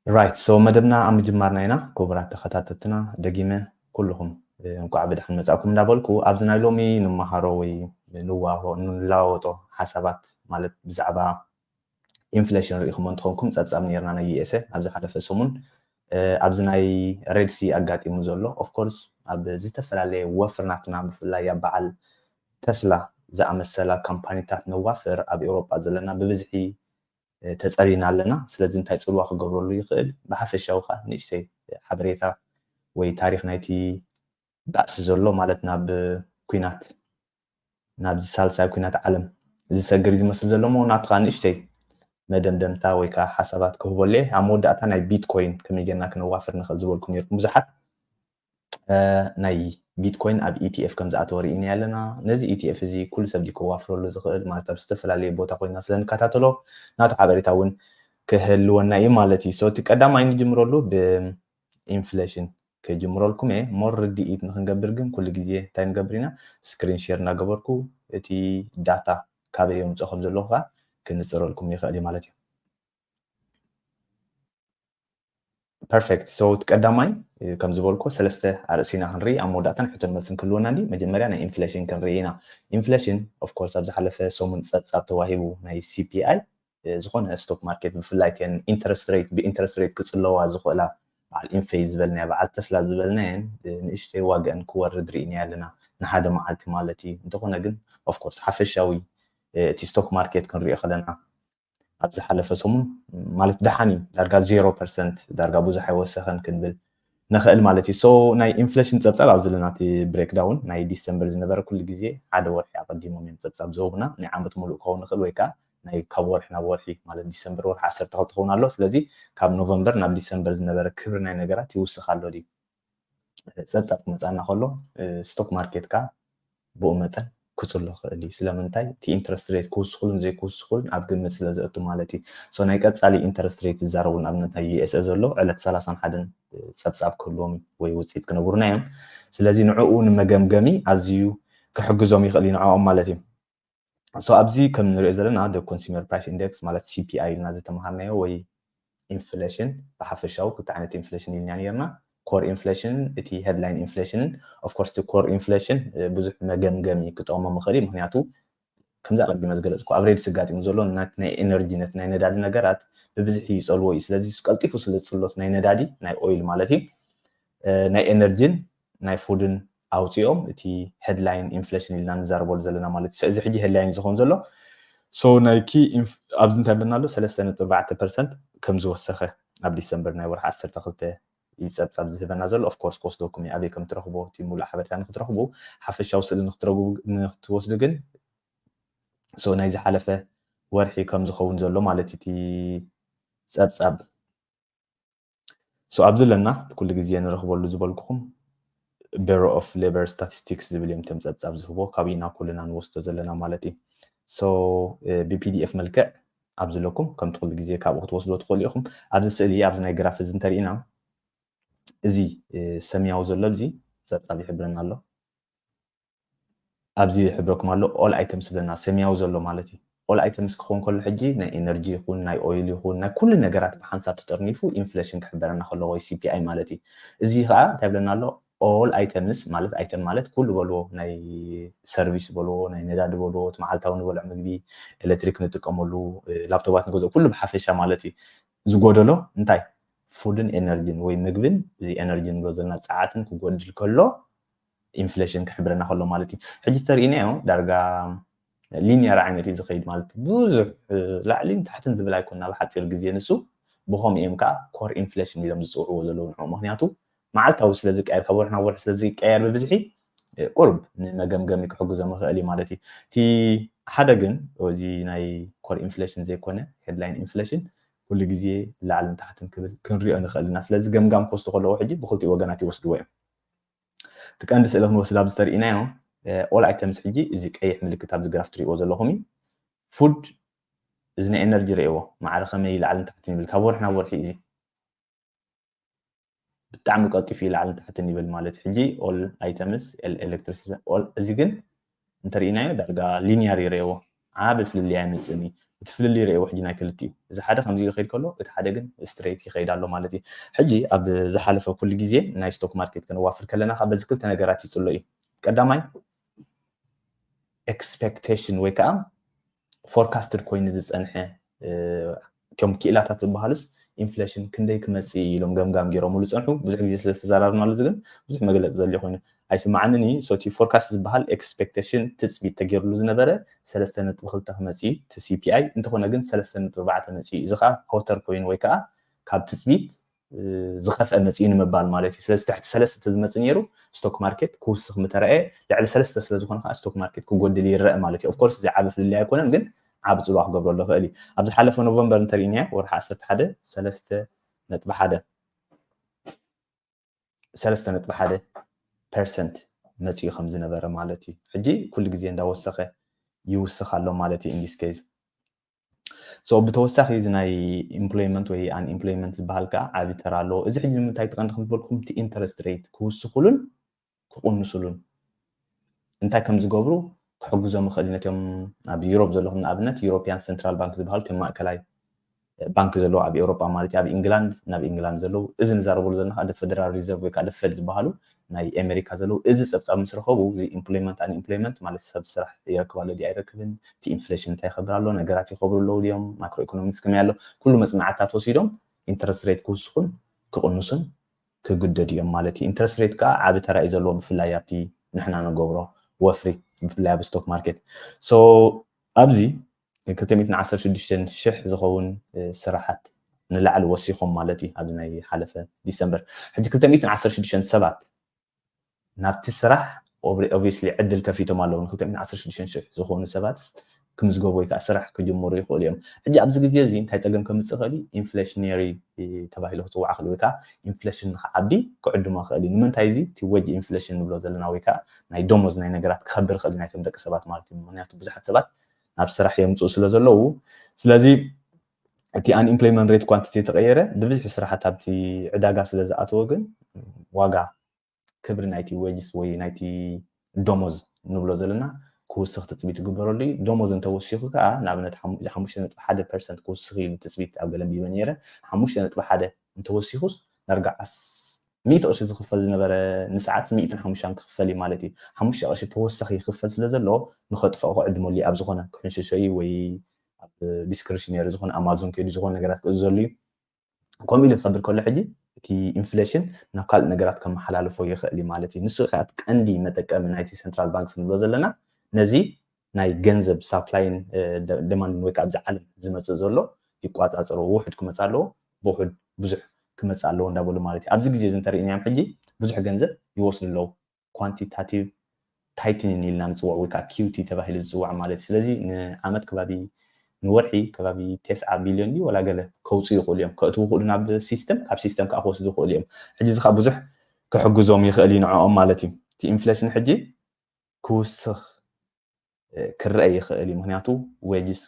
Right, so መደብና ኣብ ምጅማርና ኢና። ክቡራት ተኸታተልትና፣ ደጊመ ኩልኹም እንኳዕ ብደሓን መጻእኩም እንዳበልኩ፣ ኣብዚ ናይ ሎሚ ንመሃሮ ወይ ንዋሆ ንለዋወጦ ሓሳባት፣ ማለት ብዛዕባ ኢንፍሌሽን ርኢኹሞ እንተኾንኩም፣ ጸብጻብ ነርና ናይ ዩኤስኤ ኣብ ዝሓለፈ ሰሙን ኣብዚ ናይ ሬድ ሲ ኣጋጢሙ ዘሎ፣ ኦፍኮርስ ኣብ ዝተፈላለየ ወፍርናትና፣ ብፍላይ ኣብ በዓል ተስላ ዝኣመሰላ ካምፓኒታት ነዋፍር ኣብ ኤውሮጳ ዘለና ብብዝሒ ተጸሊና ኣለና። ስለዚ እንታይ ጽልዋ ክገብረሉ ይኽእል፣ ብሓፈሻዊ ከኣ ንእሽተይ ሓበሬታ ወይ ታሪኽ ናይቲ ባእሲ ዘሎ፣ ማለት ናብ ኩናት፣ ናብዚ ሳልሳይ ኩናት ዓለም ዝሰግር እዩ ዝመስል ዘሎ እሞ፣ ናቱ ከኣ ንእሽተይ መደምደምታ ወይ ከኣ ሓሳባት ክህበሉ እየ። ኣብ መወዳእታ ናይ ቢትኮይን ከመይ ጌርና ክነዋፍር ንኽእል ዝበልኩም ነርኩም ብዙሓት። ናይ ቢትኮይን ኣብ ኢቲኤፍ ከም ዝኣተወ ርኢና ኣለና። ነዚ ኢቲኤፍ እዚ ኩሉ ሰብ ድዩ ከዋፍረሉ ዝኽእል? ማለት ኣብ ዝተፈላለየ ቦታ ኮይና ስለ ንከታተሎ ናቱ ሓበሬታ እውን ክህልወና እዩ ማለት እዩ። So እቲ ቀዳማይ ንጅምረሉ ብኢንፍሌሽን ክጅምረልኩም እየ። ሞር ርድኢት ንክንገብር ግን ኩሉ ግዜ እንታይ ንገብር ኢና? ስክሪን ሼር እናገበርኩ እቲ ዳታ ካበይ የምፅኦ ከም ዘለኹ ከዓ ክንፅረልኩም ይኽእል እዩ ማለት እዩ። ፐርፌክት። So እቲ ቀዳማይ ከም ዝበልኩ ሰለስተ ኣርእስቲ ኢና ክንርኢ፣ ኣብ መወዳእታን ሕቶን መልስን ክህልወና እንዲ። መጀመርያ ናይ ኢንፍሌሽን ክንርኢ ኢና። ኢንፍሌሽን ኦፍኮርስ ኣብ ዝሓለፈ ሰሙን ጸብጻብ ተዋሂቡ ናይ ሲፒኣይ ዝኾነ ስቶክ ማርኬት ብፍላይ ከን ኢንተረስት ሬት ብኢንተረስት ሬት ክጽለዋ ዝኽእላ በዓል ኢንፌይ ዝበልናያ በዓል ተስላ ዝበልናየን ንእሽተይ ዋግአን ክወርድ ርኢና ኣለና ንሓደ መዓልቲ ማለት እዩ። እንተኾነ ግን ኦፍኮርስ ሓፈሻዊ እቲ ስቶክ ማርኬት ክንሪኦ ከለና ኣብ ዝሓለፈ ሰሙን ማለት ደሓን እዩ ዳርጋ ዜሮ ፐርሰንት ዳርጋ ብዙሕ ኣይወሰኸን ክንብል ንኽእል ማለት እዩ። So ናይ ኢንፍሌሽን ጸብጻብ ኣብ ዘለና እቲ ብሬክዳውን ናይ ዲሰምበር ዝነበረ ኩሉ ግዜ ሓደ ወርሒ ኣቐዲሞም እዮም ጸብጻብ ዝህቡና። ናይ ዓመት ሙሉእ ክኸውን ይኽእል ወይ ከዓ ናይ ካብ ወርሒ ናብ ወርሒ ማለት ዲሰምበር ወርሒ ዓሰርተ ክልተ ክኸውን ኣሎ። ስለዚ ካብ ኖቨምበር ናብ ዲሰምበር ዝነበረ ክብሪ ናይ ነገራት ይውስኽ ኣሎ ድዩ? ጸብጻብ ክመጻና ከሎ ስቶክ ማርኬት ከዓ ብኡ መጠን ክጽሎ ክእል እዩ። ስለምንታይ? እቲ ኢንትረስት ሬት ክውስኽሉን ዘይክውስኽሉን ኣብ ግምት ስለ ዘእቱ ማለት እዩ። So ናይ ቀጻሊ ኢንትረስት ሬት ዝዛረቡ ንኣብነት ናይ ዩኤስኤ ዘሎ ዕለት ሰላሳን ሓደን ጸብጻብ ክህልዎም ወይ ውፅኢት ክነግሩና እዮም። ስለዚ ንዕኡ ንመገምገሚ ኣዝዩ ክሕግዞም ይኽእል እዩ ንዕኦም ማለት እዩ። So ኣብዚ ከም ንሪኦ ዘለና the consumer price index ማለት ሲፒኣይ ኢልና ዝተምሃርናዮ ወይ ኢንፍሌሽን ብሓፈሻዊ ክልተ ዓይነት ኢንፍሌሽን ኢልና ነርና። ኮር ኢንፍሌሽንን እቲ ሄድላይን ኢንፍሌሽንን። ኦፍኮርስ እቲ ኮር ኢንፍሌሽን ብዙሕ መገምገሚ ክጠቕሞም ይኽእል እዩ። ምክንያቱ ከምዚ ኣቐዲመ ዝገለፅኩ ኣብ ሬድ ስጋጢሙ ዘሎ ነቲ ናይ ኤነርጂ ነቲ ናይ ነዳዲ ነገራት ብብዝሒ ይፀልዎ እዩ። ስለዚ ቀልጢፉ ስለ ዝፅሎት ናይ ነዳዲ ናይ ኦይል ማለት እዩ ናይ ኤነርጂን ናይ ፉድን ኣውፂኦም እቲ ሄድላይን ኢንፍሌሽን ኢልና ንዛረበሉ ዘለና ማለት እዩ። እዚ ሕጂ ሄድላይን ዝኸውን ዘሎ so ናይ ኪ ኣብዚ እንታይ ኣለና ኣሎ ሰለስተ ነጥቢ ኣርባዕተ ፐርሰንት ከም ዝወሰኸ ኣብ ዲሰምበር ናይ ወርሒ ዓሰርተ ክልተ እዩ ጸብጻብ ዝህበና ዘሎ። ኦፍኮርስ ክወስደኩም እዩ ኣበይ ከም ትረኽቦ እቲ ሙሉእ ሓበሬታ ንክትረኽቡ ሓፈሻዊ ስእሊ ንክትወስዱ ግን so ናይ ዝሓለፈ ወርሒ ከም ዝኸውን ዘሎ ማለት እቲ ጸብጻብ So ኣብዚ ኣለና ኩሉ ግዜ ንረኽበሉ ዝበልኩኹም Bureau of Labor Statistics ዝብል እዮም እቶም ጸብጻብ ዝህቦ ካብኡ ኢና ኩልና ንወስዶ ዘለና ማለት እዩ። So ብፒዲኤፍ መልክዕ ኣብዚ ኣለኩም ከምቲ ኩሉ ግዜ ካብኡ ክትወስድዎ ትኽእሉ ኢኹም። ኣብዚ ስእሊ ኣብዚ ናይ ግራፍ እዚ እንተሪኢና እዚ ሰማያዊ ዘሎ ኣብዚ ጸብጻብ ይሕብረና ኣሎ። ኣብዚ ይሕብረኩም ኣሎ all items ዝብለና ሰማያዊ ዘሎ ማለት እዩ። All items ክኸውን ከሎ ሕጂ ናይ ኤነርጂ ይኹን ናይ ኦይል ይኹን ናይ ኩሉ ነገራት ብሓንሳብ ተጠርኒፉ ኢንፍሌሽን ክሕበረና ከሎ ወይ ሲፒኣይ ማለት እዩ። እዚ ከዓ እንታይ ይብለና ኣሎ all items ማለት ኣይተም ማለት ኩሉ በልዎ ናይ ሰርቪስ በልዎ ናይ ነዳዲ በልዎ እቲ መዓልታዊ ንበልዖ ምግቢ ኤሌክትሪክ ንጥቀመሉ ላፕቶባት ንገዝኦ ኩሉ ብሓፈሻ ማለት እዩ። ዝጎደሎ እንታይ ፉድን ኤነርጂን ወይ ምግብን እዚ ኤነርጂ ንብሎ ዘለና ፀዓትን ክጎድል ከሎ ኢንፍሌሽን ክሕብረና ከሎ ማለት እዩ። ሕጂ ተርእናዮ ዳርጋ ሊኒየር ዓይነት እዩ ዝኸይድ ማለት ብዙሕ ላዕልን ታሕትን ዝብል ኣይኮን ናብ ሓፂር ግዜ ንሱ ብኸምኡ እዮም ከዓ ኮር ኢንፍሌሽን ኢሎም ዝፅውዕዎ ዘለዉ ንዑ ምክንያቱ መዓልታዊ ስለ ዝቀየር ካብ ወርሒ ናብ ወርሒ ስለ ዝቀየር ብብዝሒ ቁሩብ ንመገምገሚ ክሕግዞም ይኽእል እዩ ማለት እዩ። እቲ ሓደ ግን እዚ ናይ ኮር ኢንፍሌሽን ዘይኮነ ሄድላይን ኢንፍሌሽን ኩሉ ግዜ ላዕልን ታሕትን ክብል ክንሪኦ ንኽእል ኢና። ስለዚ ገምጋም ክወስዱ ከለዎ ሕጂ ብክልቲኡ ወገናት ይወስድዎ እዮም። እቲ ቀንዲ ስእሊ ክንወስድ ኣብዚ ተርእናዮ all items ሕጂ እዚ ቀይሕ ምልክት ኣብዚ ግራፍ ትሪእዎ ዘለኹም እዩ። ፉድ እዚ ናይ ኤነርጂ ርእዎ ማዕረ ከመይ ላዕልን ታሕትን ይብል ካብ ወርሒ ናብ ወርሒ እዚ ብጣዕሚ ቀልጢፉ እዩ ላዕልን ታሕትን ይብል ማለት ሕጂ all items electricity እዚ ግን እንተርኢናዮ ዳርጋ ሊኒየር ይርእዎ ዓቢ ፍልልይ ኣይመጽእን እዩ። እቲ ፍልልይ ርእይዎ ሕጂ ናይ ክልቲኡ። እዚ ሓደ ከምዚ ይኸይድ ከሎ፣ እቲ ሓደ ግን ስትሬት ይኸይድ ኣሎ ማለት እዩ። ሕጂ ኣብ ዝሓለፈ ኩሉ ግዜ ናይ ስቶክ ማርኬት ከነዋፍር ከለና ካብ በዚ ክልተ ነገራት ይጽሎ እዩ። ቀዳማይ ኤክስፔክቴሽን ወይ ከዓ ፎርካስትድ ኮይኑ ዝጸንሐ፣ እ፣ እቶም ክኢላታት ዝበሃሉስ ኢንፍሌሽን ክንደይ ክመጽእ እዩ ኢሎም ገምጋም ገይሮምሉ ዝጸንሑ። ብዙሕ ግዜ ስለ ዝተዘራረብናሉ እዚ ግን ብዙሕ መግለጺ ዘድልዮ ኮይኑ ኣይስምዓንን እዩ። So እቲ ፎርካስት ዝበሃል ኤክስፔክቴሽን ትጽቢት ተገይሩሉ ዝነበረ ሰለስተ ነጥቢ ክልተ ክመጽእ እዩ እቲ ሲ ፒ ኣይ፣ እንተኾነ ግን ሰለስተ ነጥቢ ኣርባዕተ መጽእ እዩ። እዚ ከዓ ሆተር ኮይኑ ወይ ከዓ ካብ ትጽቢት እ፣ ዝኸፍአ መጽኡ ንምባል ማለት እዩ። ስለዚ ትሕቲ ሰለስተ ተዝመጽእ ነይሩ ስቶክ ማርኬት ክውስኽ ምተረኣየ፣ ልዕሊ ሰለስተ ስለ ዝኾነ ከዓ ስቶክ ማርኬት ክጎድል ይረአ ማለት እዩ። ኦፍኮርስ እዚ ዓቢ ፍልልይ ኣይኮነን፣ ግን ዓቢ ጽልዋ ክገብረሉ ይኽእል እዩ። ኣብ ዝሓለፈ ኖቨምበር እንተሪእናዮ ወርሒ ዓሰርተ ሓደ ሰለስተ ነጥቢ ሓደ ሰለስተ ነጥቢ ሓደ ፐርሰንት መጽኡ ከም ዝነበረ ማለት እዩ። ሕጂ ኩሉ ግዜ እንዳወሰኸ ይውስኽ ኣሎ ማለት እዩ። In this case so ብተወሳኺ እዚ ናይ ኢምፕሎይመንት ወይ ኣንኢምፕሎይመንት ዝበሃል ከዓ ዓቢ ተራ ኣለዎ። እዚ ሕጂ ንምንታይ ትቐንዲ ከም ዝበልኩም እቲ ኢንተረስት ሬት ክውስኹሉን ክቕንሱሉን እንታይ ከም ዝገብሩ ክሕግዞም ይኽእል እዩ። ነቲኦም ኣብ ዩሮፕ ዘለኹም ንኣብነት ዩሮፒያን ሰንትራል ባንክ ዝበሃሉ እቶም ማእከላይ ባንክ ዘለዉ ኣብ ኤውሮጳ ማለት እዩ። ኣብ ኢንግላንድ ናብ ኢንግላንድ ዘለዉ እዚ ንዛረበሉ ዘለና ከዓ ፈደራል ሪዘርቭ ወይ ከዓ ፈድ ዝበሃሉ ናይ ኣሜሪካ ዘለዉ እዚ ጸብጻብ ምስ ረኸቡ እዚ ኢምፕሎይመንት ኣንኢምፕሎይመንት ማለት ሰብ ስራሕ ይረክብ ኣሎ ድዩ ኣይረክብን እቲ ኢንፍሌሽን እንታይ ይኸብር ኣሎ ነገራት ይኸብሩ ኣለዉ ድዮም ማክሮ ኢኮኖሚክስ ከመይ ኣሎ ኩሉ መጽናዕታት ወሲዶም ኢንተረስት ሬት ክውስኹን ክቕንሱን ክግደዱ እዮም ማለት እዩ። ኢንተረስት ሬት ከዓ ዓቢ ተራ እዩ ዘለዎ ብፍላይ ኣብቲ ንሕና ንገብሮ ወፍሪ ብፍላይ ኣብ ስቶክ ማርኬት so ኣብዚ ክልተ ሚእትን ዓሰርተ ሽዱሽተ ሽሕ ዝኸውን ስራሓት ንላዕሊ ወሲኾም ማለት እዩ ኣብዚ ናይ ሓለፈ ዲሰምበር ሕጂ ክልተ ሚእትን ዓሰርተ ሽዱሽተ ሰባት ናብቲ ስራሕ ኦብቪስሊ ዕድል ከፊቶም ኣለዉ ን ክልተ ሚእትን ዓሰርተ ሽዱሽተ ሽሕ ዝኾኑ ሰባት ክምዝገቡ ወይ ከዓ ስራሕ ክጅምሩ ይኽእሉ እዮም ሕጂ ኣብዚ ግዜ እዚ እንታይ ፀገም ከምፅእ ይኽእል ኢንፍሌሽነሪ ተባሂሉ ክፅዋዕ ክእል ወይ ከዓ ኢንፍሌሽን ንክዓቢ ክዕድሞ ይኽእል እዩ ንምንታይ እዚ እቲ ወጅ ኢንፍሌሽን ንብሎ ዘለና ወይ ከዓ ናይ ደሞዝ ናይ ነገራት ክኸብር ይኽእል ናይቶም ደቂ ሰባት ማለት እዩ ምክንያቱ ብዙሓት ሰባት ናብ ስራሕ የምፅኡ ስለ ዘለዉ ስለዚ እቲ ኣንኢምፕሎይመንት ሬት ኳንቲቲ ተቀየረ ብብዝሒ ስራሓት ኣብቲ ዕዳጋ ስለ ዝኣተወ ግን ዋጋ ክብሪ ናይቲ ወጅስ ወይ ናይቲ ደሞዝ ንብሎ ዘለና ክውስኽ ትፅቢት ይግበረሉ እዩ ደሞዝ እንተወሲኹ ከዓ ንኣብነት ሓሙሽተ ነጥቢ ሓደ ፐርሰንት ክውስኽ ኢሉ ትፅቢት ኣብ ገለ ንቢበ ነይረ ሓሙሽተ ነጥቢ ሓደ እንተወሲኹስ ዳርጋ ሚእቲ ቅርሺ ዝኽፈል ዝነበረ ንሰዓት ሚእትን ሓሙሽተን ክኽፈል እዩ ማለት እዩ ሓሙሽተ ቅርሺ ተወሳኺ ይኽፈል ስለ ዘሎ ንኸጥፍኦ ክዕድመሉ ኣብ ዝኾነ ክሕንሽሾ እዩ ወይ ኣብ ዲስክሪሽነሪ ዝኾነ ኣማዞን ከይዱ ዝኾነ ነገራት ክእዘሉ እዩ ከምኡ ኢሉ ክኸብር ከሎ ሕጂ እቲ ኢንፍሌሽን ናብ ካልእ ነገራት ከመሓላልፎ ይኽእል እዩ ማለት እዩ ንሱ ከዓ ቀንዲ መጠቀሚ ናይቲ ሰንትራል ባንክስ ንብሎ ዘለና ነዚ ናይ ገንዘብ ሳፕላይን ደማንድን ወይ ከዓ ኣብዚ ዓለም ዝመፅእ ዘሎ ይቋፃፀሮ ውሕድ ክመፅ ኣለዎ ብውሕድ ብዙሕ ክመፅእ ኣለዎ እንዳበሉ ማለት እዩ ኣብዚ ግዜ እዚ እንተሪእናዮም ሕጂ ብዙሕ ገንዘብ ይወስዱ ኣለዉ ኳንቲታቲቭ ታይትኒን ኢልና ንፅውዖ ወይ ከዓ ኪውቲ ተባሂሉ ዝፅዋዕ ማለት እዩ ስለዚ ንዓመት ከባቢ ንወርሒ ከባቢ ተስዓ ቢልዮን ድዩ ወላ ገለ ከውፅኡ ይኽእሉ እዮም ከእትዉ ይኽእሉ ናብ ሲስተም ካብ ሲስተም ከዓ ክወስዱ ይኽእሉ እዮም ሕጂ እዚ ከዓ ብዙሕ ክሕግዞም ይኽእል እዩ ንዕኦም ማለት እዩ እቲ ኢንፍሌሽን ሕጂ ክውስኽ ክረአ ይኽእል እዩ ምክንያቱ ዌጅስ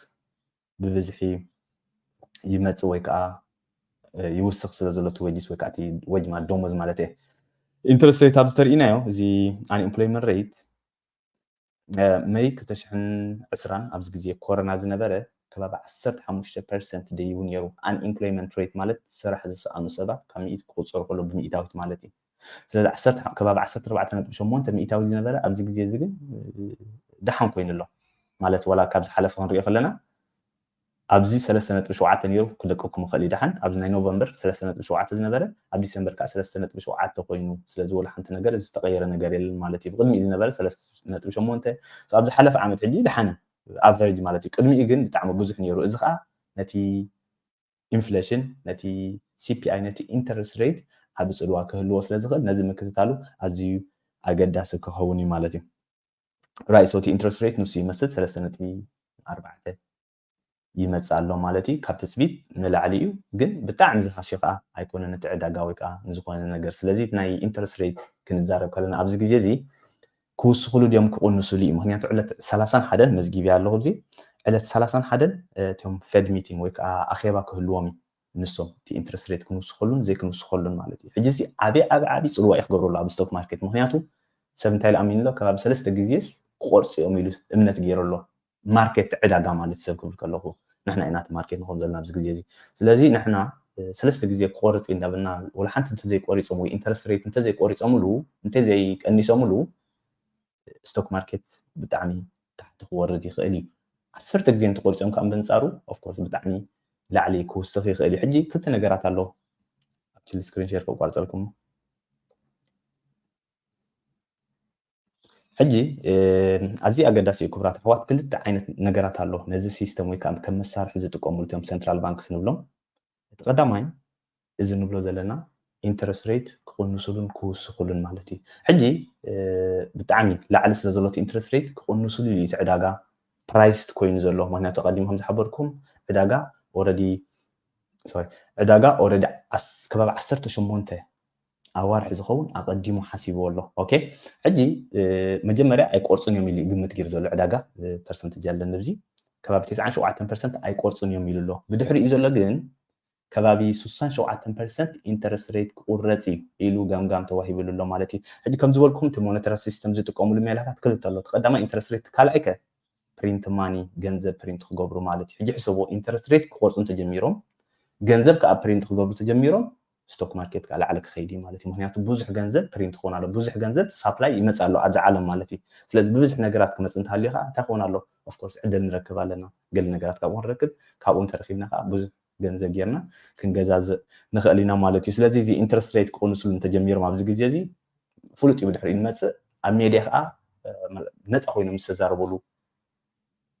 ብብዝሒ ይመፅእ ወይ ከዓ ይውስኽ ስለ ዘሎ እቲ ዌጅስ ወይ ከዓ ወጅ ማለት ደሞዝ ማለት እየ ኢንትረስት ሬት ኣብዚ ተርእናዮ እዚ ኣንኤምፕሎይመንት ሬት መይ ክልተ ሽሕን ዕስራን ኣብዚ ግዜ ኮሮና ዝነበረ ከባቢ ዓሰርተ ሓሙሽተ ፐርሰንት ደይቡ ነይሩ ኣንኤምፕሎይመንት ሬት ማለት ስራሕ ዝሰኣኑ ሰባት ካብ ሚእቲ ክቁፀሩ ከሎ ብሚእታዊት ማለት እዩ ስለዚ ከባቢ ዓሰርተ ኣርባዕተ ነጥቢ ሸሞንተ ሚእታዊ ዝነበረ ኣብዚ ግዜ እዚ ግን ደሓን ኮይኑ ኣሎ ማለት ዋላ ካብ ዝሓለፈ ክንሪኦ ከለና ኣብዚ ሰለስተ ነጥቢ ሸውዓተ ነይሩ ክለቀኩም ይኽእል እዩ ደሓን ኣብዚ ናይ ኖቨምበር ሰለስተ ነጥቢ ሸውዓተ ዝነበረ ኣብ ዲሰምበር ከዓ ሰለስተ ነጥቢ ሸውዓተ ኮይኑ ስለዚ ወላ ሓንቲ ነገር እዚ ዝተቀየረ ነገር የለን ማለት እዩ ብቅድሚኡ ዝነበረ ሰለስተ ነጥቢ ሸሞንተ ኣብ ዝሓለፈ ዓመት ሕጂ ደሓነ ኣቨሬጅ ማለት እዩ ቅድሚኡ ግን ብጣዕሚ ብዙሕ ነይሩ እዚ ከዓ ነቲ ኢንፍሌሽን ነቲ ሲፒኣይ ነቲ ኢንተረስት ሬት ዓቢ ጽልዋ ክህልዎ ስለ ዝኽእል ነዚ ምክትታሉ ኣዝዩ ኣገዳሲ ክኸውን እዩ ማለት እዩ right so እቲ ኢንትረስት ሬት ንሱ ይመስል ሰለስተ ነጥቢ ኣርባዕተ ይመጽእ ኣሎ ማለት እዩ ካብ ትጽቢት ንላዕሊ እዩ ግን ብጣዕሚ ዝሃስዮ ከዓ ኣይኮነን እቲ ዕዳጋ ወይ ከዓ ንዝኾነ ነገር ስለዚ ናይ ኢንትረስት ሬት ክንዛረብ ከለና ኣብዚ ግዜ እዚ ክውስኽሉ ድዮም ክቕንስሉ እዩ ምክንያቱ ዕለት ሰላሳን ሓደን መዝጊቢ ኣለኹ እዚ ዕለት ሰላሳን ሓደን እቶም ፌድ ሚቲንግ ወይ ከዓ ኣኼባ ክህልዎም እዩ ንሶም እቲ ኢንትረስት ሬት ክንውስኸሉን ዘይክንውስኸሉን ማለት እዩ ሕጂ እዚ ዓብዪ ዓብዪ ዓብዪ ፅልዋ እዩ ክገብረሉ ኣብ ስቶክ ማርኬት ምክንያቱ ሰብ እንታይ ኢሉ ኣሚኑ ኣሎ ከባቢ ሰለስተ ግዜስ ክቆርፁ እዮም ኢሉ እምነት ገይሩ ኣሎ ማርኬት ዕዳጋ ማለት ሰብ ክብል ከለኹ ንሕና ኢና እቲ ማርኬት ንኾም ዘለና ኣብዚ ግዜ እዚ። ስለዚ ንሕና ሰለስተ ግዜ ክቆርፅ እንዳበልና ወላ ሓንቲ እንተዘይቆሪፆም ወይ ኢንተረስት ሬት እንተዘይቆሪፆምሉ እንተዘይቀኒሶምሉ ስቶክ ማርኬት ብጣዕሚ ታሕቲ ክወርድ ይኽእል እዩ። ዓሰርተ ግዜ እንተቆሪፆም ከዓ ብንፃሩ ኦፍኮርስ ብጣዕሚ ላዕሊ ክውስኽ ይኽእል እዩ። ሕጂ ክልተ ነገራት ኣሎ። ኣብቲ ስክሪን ሼር ከቋርፀልኩም። ሕጂ ኣዝዩ ኣገዳሲ እዩ ክቡራት ኣሕዋት፣ ክልተ ዓይነት ነገራት ኣሎ ነዚ ሲስተም ወይ ከዓ ከም መሳርሒ ዝጥቀሙሉ እቶም ሰንትራል ባንክስ ንብሎም። እቲ ቀዳማይ እዚ ንብሎ ዘለና ኢንተረስት ሬት ክቕንሱሉን ክውስኹሉን ማለት እዩ። ሕጂ ብጣዕሚ ላዕሊ ስለ ዘሎ ኢንተረስት ሬት ክቕንሱሉ እዩ እቲ ዕዳጋ ፕራይስድ ኮይኑ ዘሎ። ምክንያቱ ቀዲም ከም ዝሓበርኩም ዕዳጋ ኦረዲ ዕዳጋ ኦረዲ ከባቢ ዓሰርተ ሸሞንተ ኣዋርሒ ዝኸውን ኣቐዲሙ ሓሲብዎ ኣሎ። ኦኬ፣ ሕጂ መጀመርያ ኣይቆርፁን እዮም ኢሉ ግምት ገይሩ ዘሎ ዕዳጋ፣ ፐርሰንት ጃለን ንብዚ ከባቢ ተስዓን ሸውዓተን ፐርሰንት ኣይቆርፁን እዮም ኢሉ ኣሎ። ብድሕሪኡ ዘሎ ግን ከባቢ ስሳን ሸውዓተን ፐርሰንት ኢንተረስት ሬት ክቁረፅ እዩ ኢሉ ገምጋም ተዋሂብሉ ኣሎ ማለት እዩ። ሕጂ ከም ዝበልኩም እቲ ሞኔታሪ ሲስተም ዝጥቀሙሉ ሜላታት ክልተ ኣሎ። እቲ ቀዳማይ ኢንተረስት ሬት፣ ካልኣይ ከ ፕሪንት ማኒ፣ ገንዘብ ፕሪንት ክገብሩ ማለት እዩ። ሕጂ ሕሰብዎ፣ ኢንተረስት ሬት ክቆርፁ እንተጀሚሮም ገንዘብ ከዓ ፕሪንት ክገብሩ ተጀሚሮም ስቶክ ማርኬት ከዓ ላዕሊ ክኸይድ እዩ ማለት እዩ። ምክንያቱ ብዙሕ ገንዘብ ፕሪንት ክኾን ኣሎ፣ ብዙሕ ገንዘብ ሳፕላይ ይመፅ ኣሎ ኣብዚ ዓለም ማለት እዩ። ስለዚ ብብዝሕ ነገራት ክመፅ እንተሃልዩ ከዓ እንታይ ክኾን ኣሎ? ኦፍኮርስ ዕድል ንረክብ ኣለና። ገለ ነገራት ካብኡ ንረክብ፣ ካብኡ እንተረኪብና ከዓ ብዙሕ ገንዘብ ጌርና ክንገዛዝእ ንኽእል ኢና ማለት እዩ። ስለዚ እዚ ኢንተረስት ሬት ክቕንስሉ እንተጀሚሮም ኣብዚ ግዜ እዚ ፍሉጥ እዩ ብድሕሪኡ ንመፅእ። ኣብ ሜድያ ከዓ ነፃ ኮይኖም ዝተዛረበሉ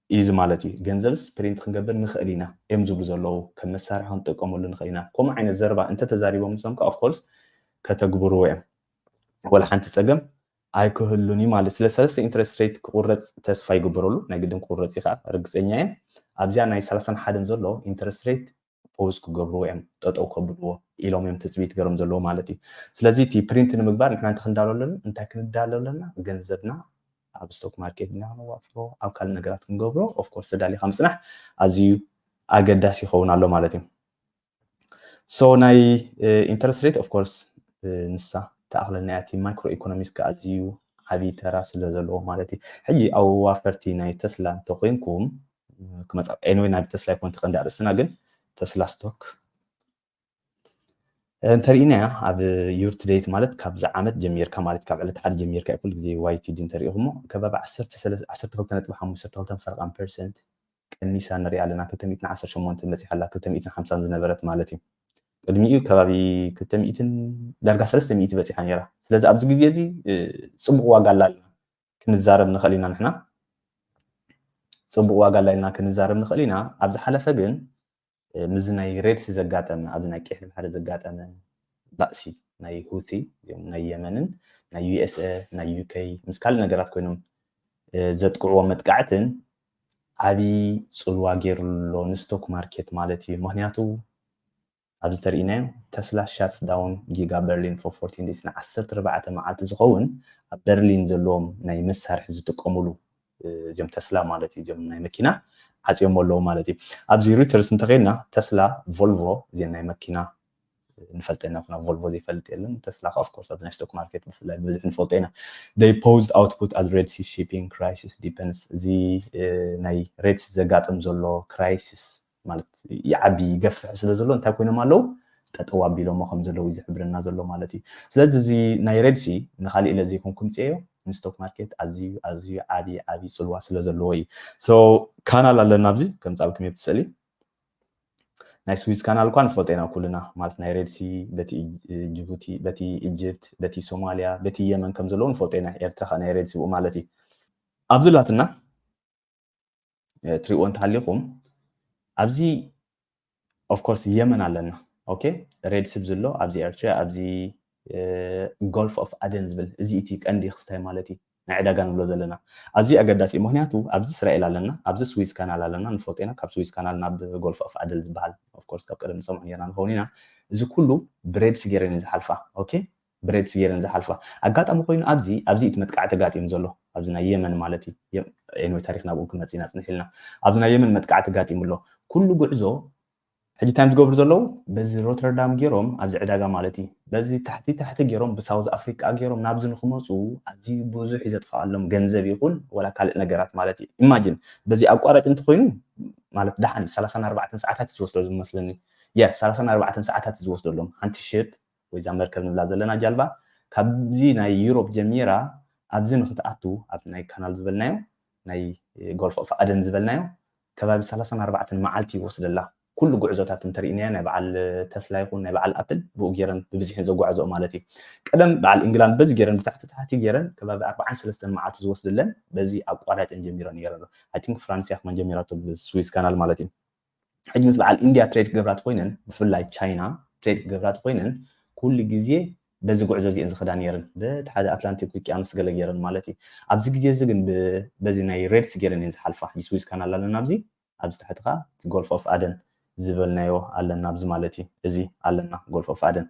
እዩ እዚ ማለት እዩ። ገንዘብስ ፕሪንት ክንገብር ንኽእል ኢና እዮም ዝብሉ ዘለዉ፣ ከም መሳርሒ ክንጥቀመሉ ንኽእል ኢና። ከምኡ ዓይነት ዘረባ እንተተዛሪቦም ንሶም ከዓ ኦፍኮርስ ከተግብርዎ እዮም። ወላ ሓንቲ ፀገም ኣይክህሉን እዩ ማለት። ስለ ሰለስተ ኢንተረስት ሬት ክቁረፅ ተስፋ ይግበረሉ፣ ናይ ግድን ክቁረፅ እዩ ከዓ ርግፀኛ እየ። ኣብዚኣ ናይ ሰላሳን ሓደን ዘሎ ኢንተረስት ሬት ፖዝ ክገብርዎ እዮም፣ ጠጠው ከብልዎ ኢሎም እዮም ትፅቢት ገሮም ዘለዎ ማለት እዩ። ስለዚ እቲ ፕሪንት ንምግባር ንሕና እንተ ክንዳሎ ኣለና፣ እንታይ ክንዳሎ ኣለና? ገንዘብና ኣብ ስቶክ ማርኬት ኢና ነዋፍሮ፣ ኣብ ካልእ ነገራት ክንገብሮ ኦፍኮርስ ተዳሊኻ ምፅናሕ ኣዝዩ ኣገዳሲ ይኸውን ኣሎ ማለት እዩ። ሶ ናይ ኢንተረስት ሬት ኦፍኮርስ ንሳ ተኣኽለና እያ። እቲ ማይክሮ ኢኮኖሚክስ ከዓ ኣዝዩ ዓብዪ ተራ ስለ ዘለዎ ማለት እዩ። ሕጂ ኣዋፈርቲ ናይ ተስላ እንተኮይንኩም ክመፃ ኤንወይ ናብ ተስላ ይኮን ተቐንዲ ኣርእስትና ግን ተስላ ስቶክ እንተሪኢናያ ኣብ ዩር ቱ ዴት ማለት ካብዚ ዓመት ጀሚርካ ማለት ካብ ዕለት ሓደ ጀሚርካ ኩሉ ግዜ ዋይቲዲ እንተሪኢኹሞ ከባቢ ዓሰርተ ክልተ ነጥቢ ሓሙሽተ ፈረቓን ፐርሰንት ቀኒሳ ንሪኣ ኣለና። ክልተ ሚእትን ዓሰርተ ሸሞንተ መፂሓ ኣላ፣ ክልተ ሚእትን ሓምሳን ዝነበረት ማለት እዩ። ቅድሚኡ ከባቢ ክልተ ሚእትን ዳርጋ ሰለስተ ሚእቲ በፂሓ ነይራ። ስለዚ ኣብዚ ግዜ እዚ ፅቡቕ ዋጋ ኣላ ኣለና ክንዛረብ ንኽእል ኢና ንሕና ፅቡቕ ዋጋ ኣላ ኢልና ክንዛረብ ንኽእል ኢና። ኣብ ዝሓለፈ ግን ምስዚ ናይ ሬድሲ ዘጋጠመ ኣብዚ ናይ ቀይሕ ባሕሪ ዘጋጠመ ባእሲ ናይ ሁቲ እዚኦም ናይ የመንን ናይ ዩኤስኤ ናይ ዩኬ ምስ ካልእ ነገራት ኮይኖም ዘጥቅዕዎ መጥቃዕትን ዓብዪ ፅልዋ ገይሩ ኣሎ ንስቶክ ማርኬት ማለት እዩ። ምክንያቱ ኣብዚ ተርእናዮ ተስላ ሻትስ ዳውን ጊጋ በርሊን ፎር ፎርቲን ዴይስ ንዓሰርተ ኣርባዕተ መዓልቲ ዝኸውን ኣብ በርሊን ዘለዎም ናይ መሳርሒ ዝጥቀሙሉ እዚኦም ተስላ ማለት እዩ እዚኦም ናይ መኪና ዓፅዮም ኣለዉ ማለት እዩ። ኣብዚ ሪተርስ እንተኸይድና ተስላ ቮልቮ እዚን ናይ መኪና ንፈልጠና ኩና ቮልቮ ዘይፈልጥ የለን። ተስላ ከ ኦፍኮርስ ኣብዚ ናይ ስቶክ ማርኬት ብፍላይ ብብዝሒ ንፈልጦ ኢና። They posed output as Red Sea shipping crisis deepens እዚ ናይ ሬድሲ ዘጋጥም ዘሎ ክራይሲስ ማለት ይዓቢ ይገፍሕ ስለ ዘሎ እንታይ ኮይኖም ኣለዉ ጠጠው ኣቢሎሞ ከም ዘለዉ እዩ ዝሕብረና ዘሎ ማለት እዩ። ስለዚ እዚ ናይ ሬድሲ ንካሊእ ኢለ ዘይኮንኩ ምፅኤዮ ንስቶክ ማርኬት ኣዝዩ ኣዝዩ ዓብዪ ዓብዪ ፅልዋ ስለ ዘለዎ እዩ። ሶ ካናል ኣለና ኣብዚ ከምፃልኩም የብቲ ስእሊ ናይ ስዊዝ ካናል እኳ ንፈልጦ ኢና ኩልና ማለት ናይ ሬድሲ በቲ ጅቡቲ በቲ ኢጅፕት በቲ ሶማሊያ በቲ የመን ከም ዘለዉ ንፈልጦ ኢና። ኤርትራ ከዓ ናይ ሬድሲ ብኡ ማለት እዩ ኣብዚ ላትና ትሪእዎ እንተሃሊኹም ኣብዚ ኦፍኮርስ የመን ኣለና። ኦኬ ሬድ ሲ ብዝሎ ኣብዚ ኤርትራ ኣብዚ ጎልፍ ኦፍ ኣደን ዝብል እዚ እቲ ቀንዲ ክስታይ ማለት እዩ ናይ ዕዳጋ ንብሎ ዘለና ኣዝዩ ኣገዳሲ እዩ። ምክንያቱ ኣብዚ እስራኤል ኣለና፣ ኣብዚ ስዊዝ ካናል ኣለና፣ ንፈልጦ ኢና ካብ ስዊዝ ካናል ናብ ጎልፍ ኦፍ ኣደን ዝበሃል ኦፍኮርስ ካብ ቀደም ንሰምዖ ነርና ንኸውን ኢና። እዚ ኩሉ ብሬድ ሲ ገይረን እየን ዝሓልፋ። ኦኬ ብሬድ ሲ ገይረን ዝሓልፋ ኣጋጣሚ ኮይኑ ኣብዚ ኣብዚ እቲ መጥቃዕቲ ኣጋጢሙ ዘሎ ኣብዚ ናይ የመን ማለት እዩ። ኤንወይ ታሪክ ናብኡ ክንመፅእ ኢና ፅንሕ ኢልና ኣብዚ ናይ የመን መጥቃዕቲ ኣጋጢሙ ኣሎ። ኩሉ ጉዕዞ ሕጂ እንታይ ዝገብሩ ዘለዉ? በዚ ሮተርዳም ገይሮም ኣብዚ ዕዳጋ ማለት እዩ፣ በዚ ታሕቲ ታሕቲ ገይሮም ብሳውዝ ኣፍሪካ ገይሮም ናብዚ ንክመፁ ኣዝዩ ብዙሕ እዩ ዘጥፍኣሎም፣ ገንዘብ ይኹን ወላ ካልእ ነገራት ማለት እዩ። ኢማጂን በዚ ኣቋራጭ እንተኮይኑ ማለት ደሓን እዩ፣ ሰላሳን ኣርባዕተን ሰዓታት እዩ ዝወስደሉ ዝመስለኒ። የ ሰላሳን ኣርባዕተን ሰዓታት እዩ ዝወስደሎም ሓንቲ ሽፕ ወይ እዛ መርከብ ንብላ ዘለና ጃልባ ካብዚ ናይ ዩሮፕ ጀሚራ ኣብዚ ንክትኣቱ ኣብ ናይ ካናል ዝበልናዮ ናይ ጎልፍ ኦፍ ኣደን ዝበልናዮ ከባቢ ሰላሳን ኣርባዕተን መዓልቲ ይወስደላ። ኩሉ ጉዕዞታት እንተርኢናዮ ናይ በዓል ተስላ ይኹን ናይ በዓል ኣፕል ብኡ ገይረን ብብዝሒ ዘጓዕዘኦ ማለት እዩ። ቀደም በዓል ኢንግላንድ በዚ ገይረን ብታሕቲ ታሕቲ ገይረን ከባቢ ኣርባዓን ሰለስተን መዓልቲ ዝወስደለን በዚ ኣቋራጭን ጀሚረን ነይረን። ኣይ ቲንክ ፍራንስ እያ ከማን ጀሚራቶ ብስዊዝ ካናል ማለት እዩ። ሕጂ ምስ በዓል ኢንድያ ትሬድ ክገብራ ተኮይነን ብፍላይ ቻይና ትሬድ ክገብራ ተኮይነን ኩሉ ግዜ በዚ ጉዕዞ እዚአን ዝኸዳ ነይረን በቲ ሓደ ኣትላንቲክ ውቅያኖስ ገለ ገይረን ማለት እዩ። ኣብዚ ግዜ እዚ ግን ብ- በዚ ናይ ሬድሲ ገይረን እየን ዝሓልፋ። ሕጂ ስዊዝ ካናል ኣለና ኣብዚ ኣብዚ ትሕቲ ከዓ ጎልፍ ኦፍ ኣደን ዝበልናዮ ኣለና ኣብዚ ማለት እዩ። እዚ ኣለና ጎልፍ ኦፍ ኣደን።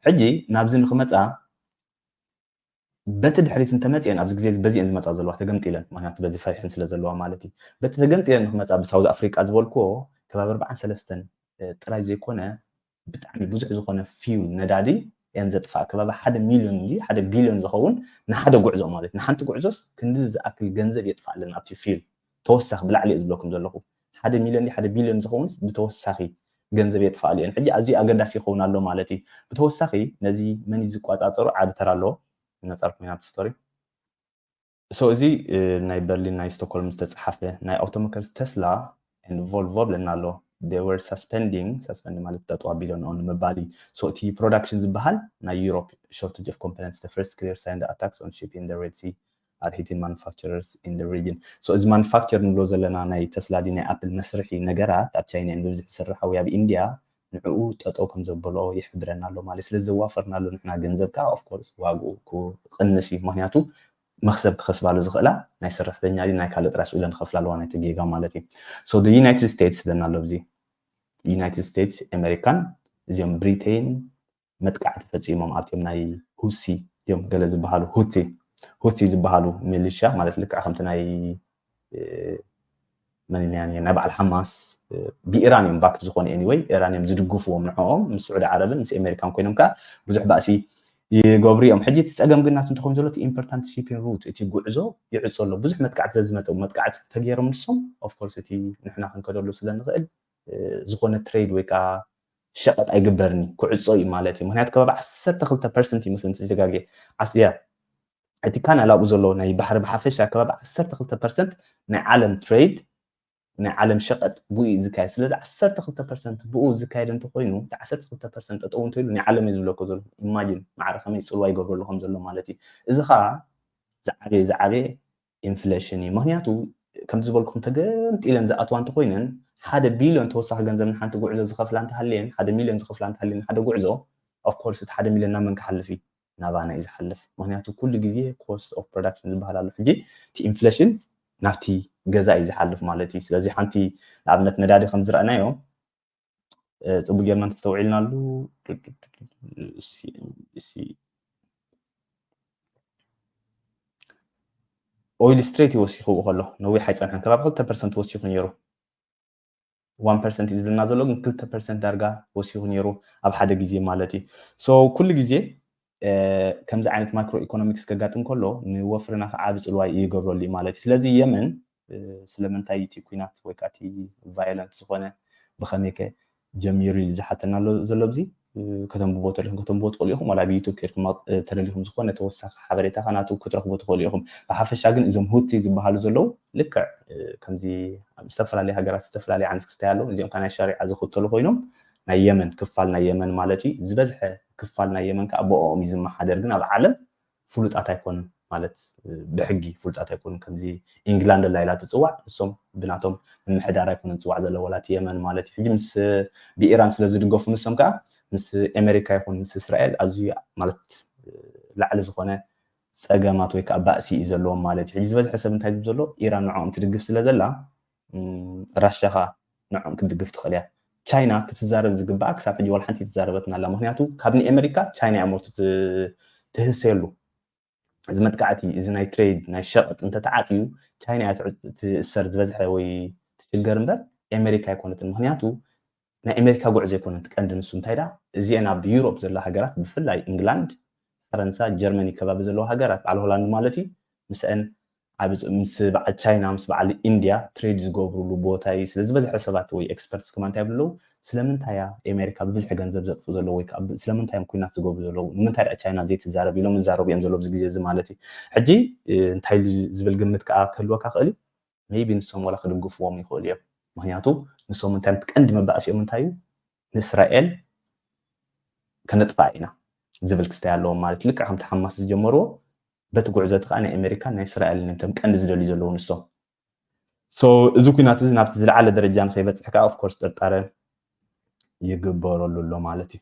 ሕጂ ናብዚ ንክመፃ በቲ ድሕሪት እንተመፅአን ኣብዚ ግዜ በዚአን ዝመፃ ዘለዋ ተገምጢለን፣ ምክንያቱ በዚ ፈሪሐን ስለ ዘለዋ ማለት እዩ። በቲ ተገምጢለን ንክመፃ ብሳውዝ ኣፍሪቃ ዝበልክዎ ከባቢ ኣርባዓን ሰለስተን ጥራይ ዘይኮነ ብጣዕሚ ብዙሕ ዝኾነ ፊውል ነዳዲ እየን ዘጥፋ። ከባቢ ሓደ ሚሊዮን እንዲ ሓደ ቢሊዮን ዝኸውን ንሓደ ጉዕዞ ማለት ንሓንቲ ጉዕዞስ ክንዲ ዝኣክል ገንዘብ የጥፋለን ኣብቲ ፊውል ተወሳኺ ብላዕሊ እየ ዝብለኩም ዘለኹ ሓደ ሚሊዮን ሓደ ቢሊዮን ዝኸውን ብተወሳኺ ገንዘብ የጥፋኣሉ እየን። ሕጂ ኣዝዩ ኣገዳሲ ይኸውን ኣሎ ማለት እዩ። ብተወሳኺ ነዚ መን እዩ ዝቋፃፀሩ ዓቢ ተራ ኣለዎ። ነፃር ኮይና ኣብቲ ስቶሪ ሶ እዚ ናይ በርሊን ናይ ስቶኮልም ዝተፅሓፈ ናይ ኣውቶመከርስ ተስላ ን ቮልቮ ብለና ኣሎ። They were suspending suspend ማለት ጠጠው ኣቢሎንኦ ንምባል እዩ። So እቲ ፕሮዳክሽን ዝበሃል ናይ ዩሮፕ shortage of components the first clear sign the attacks on ship in the Red Sea are hitting manufacturers in the region. So እዚ ማኑፋክቸር ንብሎ ዘለና ናይ ተስላ ዲ ናይ ኣፕል መስርሒ ነገራት ኣብ ቻይና እዮም ብብዝሒ ዝስርሓዊ ኣብ ኢንድያ ንዕኡ ጠጠው ከም ዘበሎ ይሕብረና ኣሎ ማለት ስለ ዘዋፈርናሉ ንሕና ገንዘብ ከዓ ኦፍኮርስ ዋግኡ ክቅንስ እዩ። ምክንያቱ መክሰብ ክኸስባሉ ዝኽእላ ናይ ሰራሕተኛ ድዩ ናይ ካልእ ጥራይ ስኢለን ክኸፍላ ኣለዋ ናይቲ ጌጋ ማለት እዩ። So the United States ብለና ኣሎ ኣብዚ ዩናይትድ ስቴትስ ኣሜሪካን እዚኦም ብሪቴን መጥቃዕቲ ፈፂሞም ኣብቲኦም ናይ ሁሲ እዮም ገለ ዝበሃሉ ሁቲ ሁቲ ዝበሃሉ ሚሊሻ ማለት ልክዕ ከምቲ ናይ መን ናይ በዓል ሓማስ ብኢራን እዮም ባክድ ዝኾነ anyway ኢራን እዮም ዝድግፍዎም ንዕኦም ምስ ስዑዲ ዓረብን ምስ ኣሜሪካን ኮይኖም ከዓ ብዙሕ ባእሲ ይገብሩ እዮም። ሕጂ እቲ ፀገም ግን ናቱ እንተኾይኑ ዘሎ እቲ ኢምፖርታንት ሺፒንግ ሩት እቲ ጉዕዞ ይዕፆ ኣሎ። ብዙሕ መጥቃዕቲ ዘዝመፀ መጥቃዕቲ ተገይሮም ንሶም ኦፍኮርስ እቲ ንሕና ክንከደሉ ስለ ንኽእል ዝኾነ ትሬድ ወይ ከዓ ሸቐጥ ኣይግበርን እዩ ክዕፆ እዩ ማለት እዩ። ምክንያቱ ከባቢ ዓሰርተ ክልተ ፐርሰንት ይመስል እንተዘይተጋግየ ዓስያ እቲ ካናል ኣብኡ ዘሎ ናይ ባሕሪ ብሓፈሻ ከባቢ ዓሰርተ ክልተ ፐርሰንት ናይ ዓለም ትሬድ ናይ ዓለም ሸቐጥ ብኡ እዩ ዝካየድ። ስለዚ ዓሰርተ ክልተ ፐርሰንት ብኡ ዝካየድ እንተኮይኑ እቲ ዓሰርተ ክልተ ፐርሰንት ጠጠው እንተኢሉ ናይ ዓለም እዩ ዝብለኮ ዘሎ። ኢማጂን ማዕረ ከመይ ፅልዋ ይገብረሉ ከም ዘሎ ማለት እዩ። እዚ ከዓ ዝዓበየ ዝዓበየ ኢንፍሌሽን እዩ። ምክንያቱ ከምቲ ዝበልኩም ተገምጢለን ዝኣትዋ እንተኮይነን ሓደ ቢልዮን ተወሳኺ ገንዘብ ንሓንቲ ጉዕዞ ዝኸፍላ እንተሃልየን ሓደ ሚልዮን ዝኸፍላ እንተሃልየን ሓደ ጉዕዞ ኦፍኮርስ እቲ ሓደ ሚልዮን ናብ መን ክሓልፍ እዩ? ናባና እዩ ዝሓልፍ። ምክንያቱ ኩሉ ግዜ ኮስት ኦፍ ፕሮዳክሽን ዝበሃል ኣሎ። ሕጂ እቲ ኢንፍሌሽን ናብቲ ገዛ እዩ ዝሓልፍ ማለት እዩ። ስለዚ ሓንቲ ንኣብነት ነዳዲ ከም ዝረኣናዮ ፅቡቅ ጌርና እንተተውዒልናሉ ኦይል ስትሬት ይወሲኽዎ ከሎ ነዊሕ ኣይፀንሐን ከባቢ ክልተ ፐርሰንት ወሲኹ ነይሩ። ዋን ፐርሰንት እዩ ዝብልና ዘሎ ግን ክልተ ፐርሰንት ዳርጋ ወሲኹ ነይሩ ኣብ ሓደ ግዜ ማለት እዩ። ሶ ኩሉ ግዜ ከምዚ ዓይነት ማክሮ ኢኮኖሚክስ ከጋጥም ከሎ ንወፍርና ከዓ ብፅልዋይ ይገብረሉ እዩ ማለት እዩ። ስለዚ የመን ስለምንታይ እቲ ኩናት ወይ ከዓ እቲ ቫዮለንት ዝኾነ ብኸመይ ከ ጀሚሩ ኢሉ ዝሓተና ዘሎ ኣብዚ ከተንብቦ ተሊኹም ከተንብቦ ትኽእሉ ኢኹም ዋላ ብዩቱብ ከድኩም ተደሊኹም ዝኾነ ተወሳኺ ሓበሬታ ከ ናቱ ክትረኽቡ ትኽእሉ ኢኹም። ብሓፈሻ ግን እዞም ሁቲ ዝበሃሉ ዘለዉ ልክዕ ከምዚ ኣብ ዝተፈላለዩ ሃገራት ዝተፈላለዩ ዓይነት ክስታይ ኣለዉ እዚኦም ከ ናይ ሸሪዓ ዝኽተሉ ኮይኖም ናይ የመን ክፋል ናይ የመን ማለት እዩ ዝበዝሐ ክፋል ናይ የመን ከዓ ብኦም እዩ ዝመሓደር ግን ኣብ ዓለም ፍሉጣት ኣይኮኑን ማለት ብሕጊ ፍሉጣት ኣይኮኑን ከምዚ ኢንግላንድ ኣላ ኢላ ትፅዋዕ ንሶም ብናቶም ምምሕዳር ኣይኮኑን ዝፅዋዕ ዘለዉ ዋላ እቲ የመን ማለት እዩ ሕጂ ምስ ብኢራን ስለ ዝድገፉ ንሶም ከዓ ምስ ኣሜሪካ ይኹን ምስ እስራኤል ኣዝዩ ማለት ላዕሊ ዝኾነ ፀገማት ወይ ከዓ ባእሲ እዩ ዘለዎም ማለት እዩ ሕጂ ዝበዝሐ ሰብ እንታይ ዝብ ዘሎ ኢራን ንዕኦም ትድግፍ ስለ ዘላ ራሻ ከዓ ንዕኦም ክትድግፍ ትኽእል እያ ቻይና ክትዛረብ ዝግባኣ ክሳብ ሕጂ ዋላ ሓንቲ ትዛረበትና ኣላ ምክንያቱ ካብ ንኣሜሪካ ቻይና እያ ሞቱ ትህሰየሉ እዚ መጥቃዕቲ እዚ ናይ ትሬድ ናይ ሸቐጥ እንተተዓፅዩ ቻይና እያ ትእሰር ዝበዝሐ ወይ ትሽገር እምበር ኣሜሪካ ኣይኮነትን ምክንያቱ ናይ ኣሜሪካ ጉዕዞ ኣይኮነን ቀንዲ ንሱ። እንታይ ዳ እዚአን ኣብ ዩሮፕ ዘለዋ ሃገራት ብፍላይ ኢንግላንድ፣ ፈረንሳ፣ ጀርመኒ ከባቢ ዘለዋ ሃገራት በዓል ሆላንድ ማለት እዩ ምስአን ምስ በዓል ቻይና ምስ በዓል ኢንድያ ትሬድ ዝገብሩሉ ቦታ እዩ። ስለዚ ዝበዝሐ ሰባት ወይ ኤክስፐርትስ ከማ እንታይ ይብሉ ኣለዉ? ስለምንታይ እያ ኣሜሪካ ብብዝሒ ገንዘብ ዘጥፉ ዘለዉ ወይ ከዓ ስለምንታይ እዮም ኩናት ዝገብሩ ዘለዉ? ንምንታይ ደኣ ቻይና ዘይትዛረብ ኢሎም ዝዛረቡ እዮም ዘለዉ ኣብዚ ግዜ እዚ ማለት እዩ። ሕጂ እንታይ ዝብል ግምት ከዓ ክህልወካ ክእል እዩ። ሜይቢ ንሶም ዋላ ክድግፍዎም ይኽእሉ እዮም። ምክንያቱ ንሶም እንታይ ቀንዲ መባእሲኦም እንታይ እዩ? ንእስራኤል ከነጥፍኣ ኢና ዝብል ክስታይ ኣለዎም ማለት ልክዕ ከምቲ ሓማስ ዝጀመርዎ በቲ ጉዕዞ እቲ ከዓ ናይ ኣሜሪካን ናይ እስራኤልን እዮም ቀንዲ ዝደልዩ ዘለዉ ንሶም። So እዚ ኩናት እዚ ናብቲ ዝለዓለ ደረጃ ንከይበፅሕ ከዓ ኦፍኮርስ ጥርጣረ ይግበረሉ ኣሎ ማለት እዩ።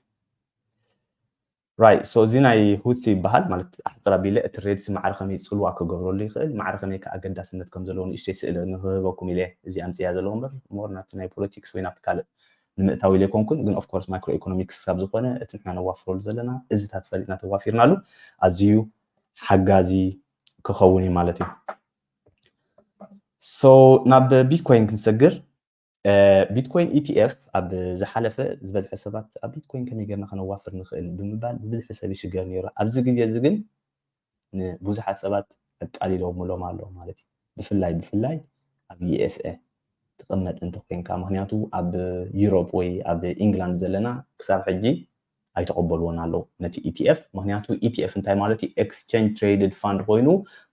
Right, so እዚ ናይ ሁቲ ይበሃል ማለት ኣሕፅር ኣቢለ እቲ ሬድሲ ማዕረ ከመይ ፅልዋ ክገብረሉ ይኽእል ማዕረ ከመይ ከዓ ኣገዳስነት ከም ዘለዎ ንእሽተይ ስእሊ ንክህበኩም ኢለ እዚ ኣምፅያ ዘለኹ እምበር ሞር ናብቲ ናይ ፖለቲክስ ወይ ናብቲ ካልእ ንምእታው ኢለ ኣይኮንኩን። ግን ኦፍኮርስ ማይክሮ ኢኮኖሚክስ ካብ ዝኾነ እቲ ንሕና ነዋፍረሉ ዘለና እዚታት ፈሊጥና ተዋፊርናሉ ኣዝዩ ሓጋዚ ክኸውን እዩ ማለት እዩ። So ናብ ቢትኮይን ክንሰግር። ቢትኮይን ኢቲኤፍ ኣብ ዝሓለፈ ዝበዝሐ ሰባት ኣብ ቢትኮይን ከመይ ጌርና ከነዋፍር ንኽእል ብምባል ብብዝሒ ሰብ ይሽገር ነይሩ። ኣብዚ ግዜ እዚ ግን ንብዙሓት ሰባት ኣቃሊሎምሎም ኣለዉ ማለት እዩ። ብፍላይ ብፍላይ ኣብ ዩኤስኤ ትቕመጥ እንተኮይንካ፣ ምክንያቱ ኣብ ዩሮፕ ወይ ኣብ ኢንግላንድ ዘለና ክሳብ ሕጂ ኣይተቐበልዎን ኣለዉ ነቲ ኢቲኤፍ። ምክንያቱ ኢቲኤፍ እንታይ ማለት እዩ? ኤክስቼንጅ ትሬድድ ፋንድ ኮይኑ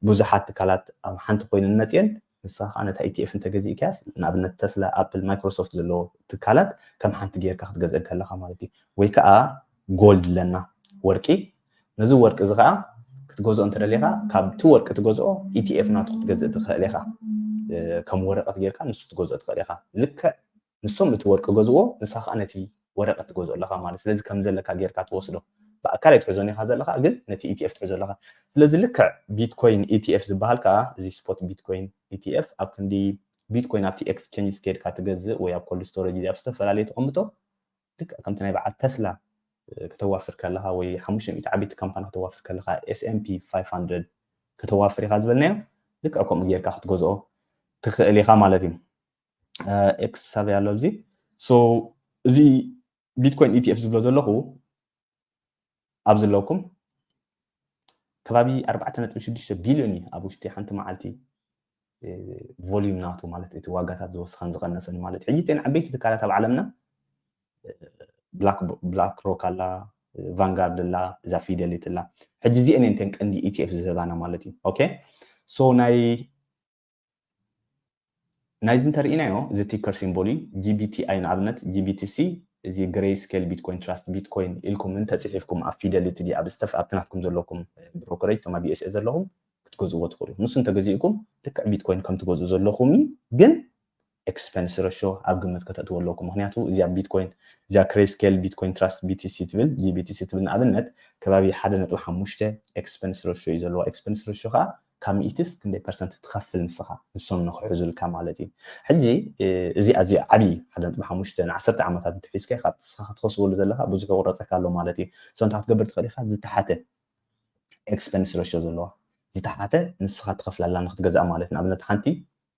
ብዙሓት ትካላት ኣብ ሓንቲ ኮይነን መፅየን ንስኻ ከዓ ነታ ኢቲኤፍ እንተገዚእካያስ ንኣብነት ተስላ፣ ኣፕል፣ ማይክሮሶፍት ዘለዎ ትካላት ከም ሓንቲ ጌርካ ክትገዝእ ከለካ ማለት እዩ። ወይ ከዓ ጎልድ ኣለና ወርቂ፣ ነዚ ወርቂ እዚ ከዓ ክትገዝኦ እንተደሊኻ ካብቲ ወርቂ ትገዝኦ ኢቲኤፍ ናቱ ክትገዝእ ትኽእል ኢኻ። ከም ወረቀት ጌርካ ንሱ ትገዝኦ ትኽእል ኢኻ። ልክዕ ንሶም እቲ ወርቂ ገዝዎ ንስኻ ከዓ ነቲ ወረቀት ትገዝኦ ኣለኻ ማለት። ስለዚ ከም ዘለካ ጌርካ ትወስዶ። ብኣካል ኣይትሕዞን ኢኻ ዘለኻ፣ ግን ነቲ ኢቲኤፍ ትሕዞ ኣለኻ። ስለዚ ልክዕ ቢትኮይን ኢቲኤፍ ዝበሃል ከዓ እዚ ስፖት ቢትኮይን ኢቲኤፍ ኣብ ክንዲ ቢትኮይን ኣብቲ ኤክስቼንጅ ከይድካ ትገዝእ ወይ ኣብ ኮልድ ስቶሬጅ ኣብ ዝተፈላለየ ተቐምጦ ልክዕ ከምቲ ናይ በዓል ተስላ ከተዋፍር ከለኻ ወይ ሓሙሽተ ሚእቲ ዓበይቲ ካምፓኒ ከተዋፍር ከለኻ ኤስኤምፒ ፋይቭ ሃንድረድ ከተዋፍር ኢኻ ዝበልናዮ ልክዕ ከምኡ ጌርካ ክትገዝኦ ትኽእል ኢኻ ማለት እዩ። ኤክስ ሳበይ ኣሎ ኣብዚ። So እዚ ቢትኮይን ኢቲኤፍ ዝብሎ ዘለኹ ኣብ ዘለኩም ከባቢ ኣርባዕተ ነጥቢ ሽዱሽተ ቢልዮን እዩ ኣብ ውሽጢ ሓንቲ መዓልቲ ቮሊዩም ናቱ ማለት እቲ ዋጋታት ዝወስኻን ዝቐነሰን ማለት። ሕጂ እተን ዓበይቲ ትካላት ኣብ ዓለምና ብላክ ሮክ ኣላ፣ ቫንጋርድ ኣላ፣ እዛ ፊደሊቲ ኣላ። ሕጂ እዚአን እየን እተን ቀንዲ ኢቲኤፍ ዝህባና ማለት እዩ። ኦኬ ሶ ናይ ናይዚ እንተርኢናዮ እዚ ቲከር ሲምቦል እዩ። ጂቢቲኣይ ንኣብነት ጂቢቲሲ እዚ ግሬይ ስኬል ቢትኮይን ትራስት ቢትኮይን ኢልኩም እንተፅሒፍኩም ኣብ ፊደሊቲ ድዩ ኣብ ስተፍ ኣብቲ ናትኩም ዘለኩም ብሮከሬጅ እቶም ኣብ ዩኤስኤ ዘለኹም ክትገዝእዎ ትኽእሉ። ንሱ እንተገዚእኩም ልክዕ ቢትኮይን ከም ትገዝኡ ዘለኹም እዩ፣ ግን ኤክስፐንስ ረሾ ኣብ ግምት ከተእትዎ ኣለኩም። ምክንያቱ እዚኣ ቢትኮይን እዚኣ ግሬይ ስኬል ቢትኮይን ትራስት ቢቲሲ ትብል ጂቢቲሲ ትብል ንኣብነት ከባቢ ሓደ ነጥቢ ሓሙሽተ ኤክስፐንስ ረሾ እዩ ዘለዎ። ኤክስፐንስ ረሾ ከዓ ካብ ሚእትስ ክንደይ ፐርሰንት ትኸፍል ንስኻ ንሶም ንክሕዙልካ ማለት እዩ። ሕጂ እዚ ኣዝዩ ዓብዪ ሓደ ነጥቢ ሓሙሽተ ንዓሰርተ ዓመታት እንተሒዝካ ካብቲ ንስኻ ክትኸስበሉ ዘለካ ብዙሕ ይቁረፀካ ኣሎ ማለት እዩ። So እንታይ ክትገብር ትኽእል ኢኻ? ዝተሓተ ኤክስፐንስ ረሾ ዘለዋ ዝተሓተ ንስኻ ትኸፍላላ ንክትገዝኣ ማለት ንኣብነት ሓንቲ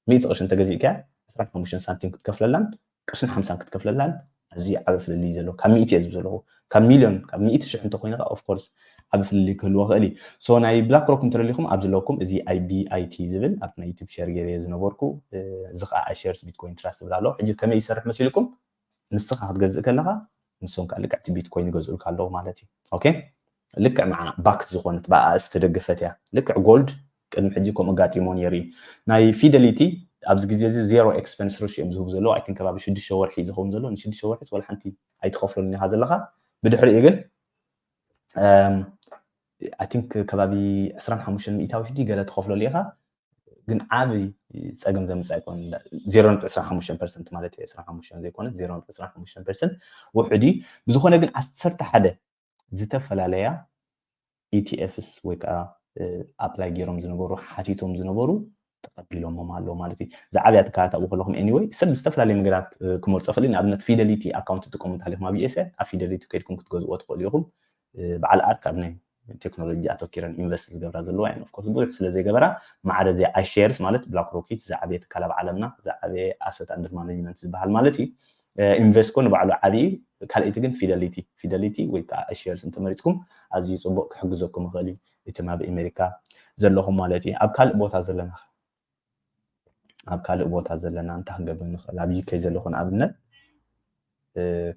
ሚእቲ ቅርሺ እንተገዚእካ ዕስራን ሓሙሽተን ሳንቲም ክትከፍለላን ቅርሽን ሓምሳን ክትከፍለላን ኣዝዩ ዓቢ ፍልልይ ዘሎ ካብ ሚእቲ እየ ዝብል ዘለኹ ካብ ሚልዮን ካብ ሚእቲ ሽሕ እንተኮይኑ ከዓ ኦፍኮርስ ዓቢ ፍልልይ ክህልዎ ክእል እዩ። So ናይ ብላክ ሮክ እንተደሊኹም ኣብ ዘለኩም እዚ ኣይቢኣይቲ ዝብል ኣብቲ ናይ ዩቱብ ሸር ገይረ ዝነበርኩ እዚ ከዓ ኣይሸርስ ቢትኮይን ትራስት ዝብል ኣሎ። ሕጂ ከመይ ይሰርሕ መሲልኩም? ንስኻ ክትገዝእ ከለኻ ንሶም ከዓ ልክዕቲ ቢትኮይን ይገዝኡልካ ኣለዉ ማለት እዩ። ኦኬ ልክዕ መዓ ባክት ዝኾነት ብኣኣ ዝተደገፈት እያ። ልክዕ ጎልድ ቅድሚ ሕጂ ከምኡ ኣጋጢሞ ነይሩ እዩ። ናይ ፊደሊቲ ኣብዚ ግዜ እዚ ዜሮ ኤክስፐንስ ሬሽዮ እዮም ዝህቡ ዘለዉ። ኣይ ቲንክ ከባቢ ሽዱሽተ ወርሒ ዝኸውን ዘሎ ንሽዱሽተ ወርሒ ወላ ሓንቲ ኣይትኸፍለሉን ኢኻ ዘለኻ። ብድሕሪኡ ግን ኣይ ቲንክ ከባቢ ዕስራን ሓሙሽተን ሚእታዊት ድዩ ገለ ትኸፍለሉ ኢኻ። ግን ዓቢ ጸገም ዘምጽእ ኣይኮነን። ዜሮ ነጥቢ ዕስራን ሓሙሽተን ፐርሰንት ማለት እዩ። ዕስራን ሓሙሽተን ዘይኮነስ ዜሮ ነጥቢ ዕስራን ሓሙሽተን ፐርሰንት ውሑድ እዩ። ብዝኾነ ግን ዓሰርተ ሓደ ዝተፈላለያ ኢቲኤፍስ ወይ ከዓ ኣፕላይ ገይሮም ዝነበሩ ሓቲቶም ዝነበሩ ተቐቢሎሞም ኣለዉ ማለት እዩ። ዝዓብያ ትካላት ኣብኡ ከለኹም ኤኒወይ ሰብ ብዝተፈላለየ መገዳት ክመርጾ ይኽእል እዩ። ንኣብነት ፊደሊቲ ኣካውንት ትጥቀሙ እንተሃሊኹም ኣብ ዩኤስኤ ኣብ ፊደሊቲ ከይድኩም ክትገዝእዎ ትኽእሉ ኢኹም። በዓል ኣርክ ኣብ ናይ ቴክኖሎጂ ኣተኪረን ኢንቨስት ዝገብራ ዘለዋ እየን። ኦፍኮርስ ብዙሕ ስለ ዘይገበራ ማዕረ እዚኣ ኣይሼርስ ማለት ብላክ ሮክ ዝዓበየ ትካል ኣብ ዓለምና ዝዓበየ ኣሰት ኣንደር ማኔጅመንት ዝበሃል ማለት እዩ። ኢንቨስኮ ንባዕሉ ዓብዪ እዩ። ካልኣይቲ ግን ፊደሊቲ ፊደሊቲ ወይ ከዓ ሼርስ እንተመሪፅኩም ኣዝዩ ፅቡቅ ክሕግዘኩም ይኽእል እዩ። እቶም ኣብ ኣሜሪካ ዘለኹም ማለት እዩ። ኣብ ካልእ ቦታ ዘለና ኣብ ካልእ ቦታ ዘለና እንታይ ክንገብር ንኽእል? ኣብ ዩኬ ዘለኹ ንኣብነት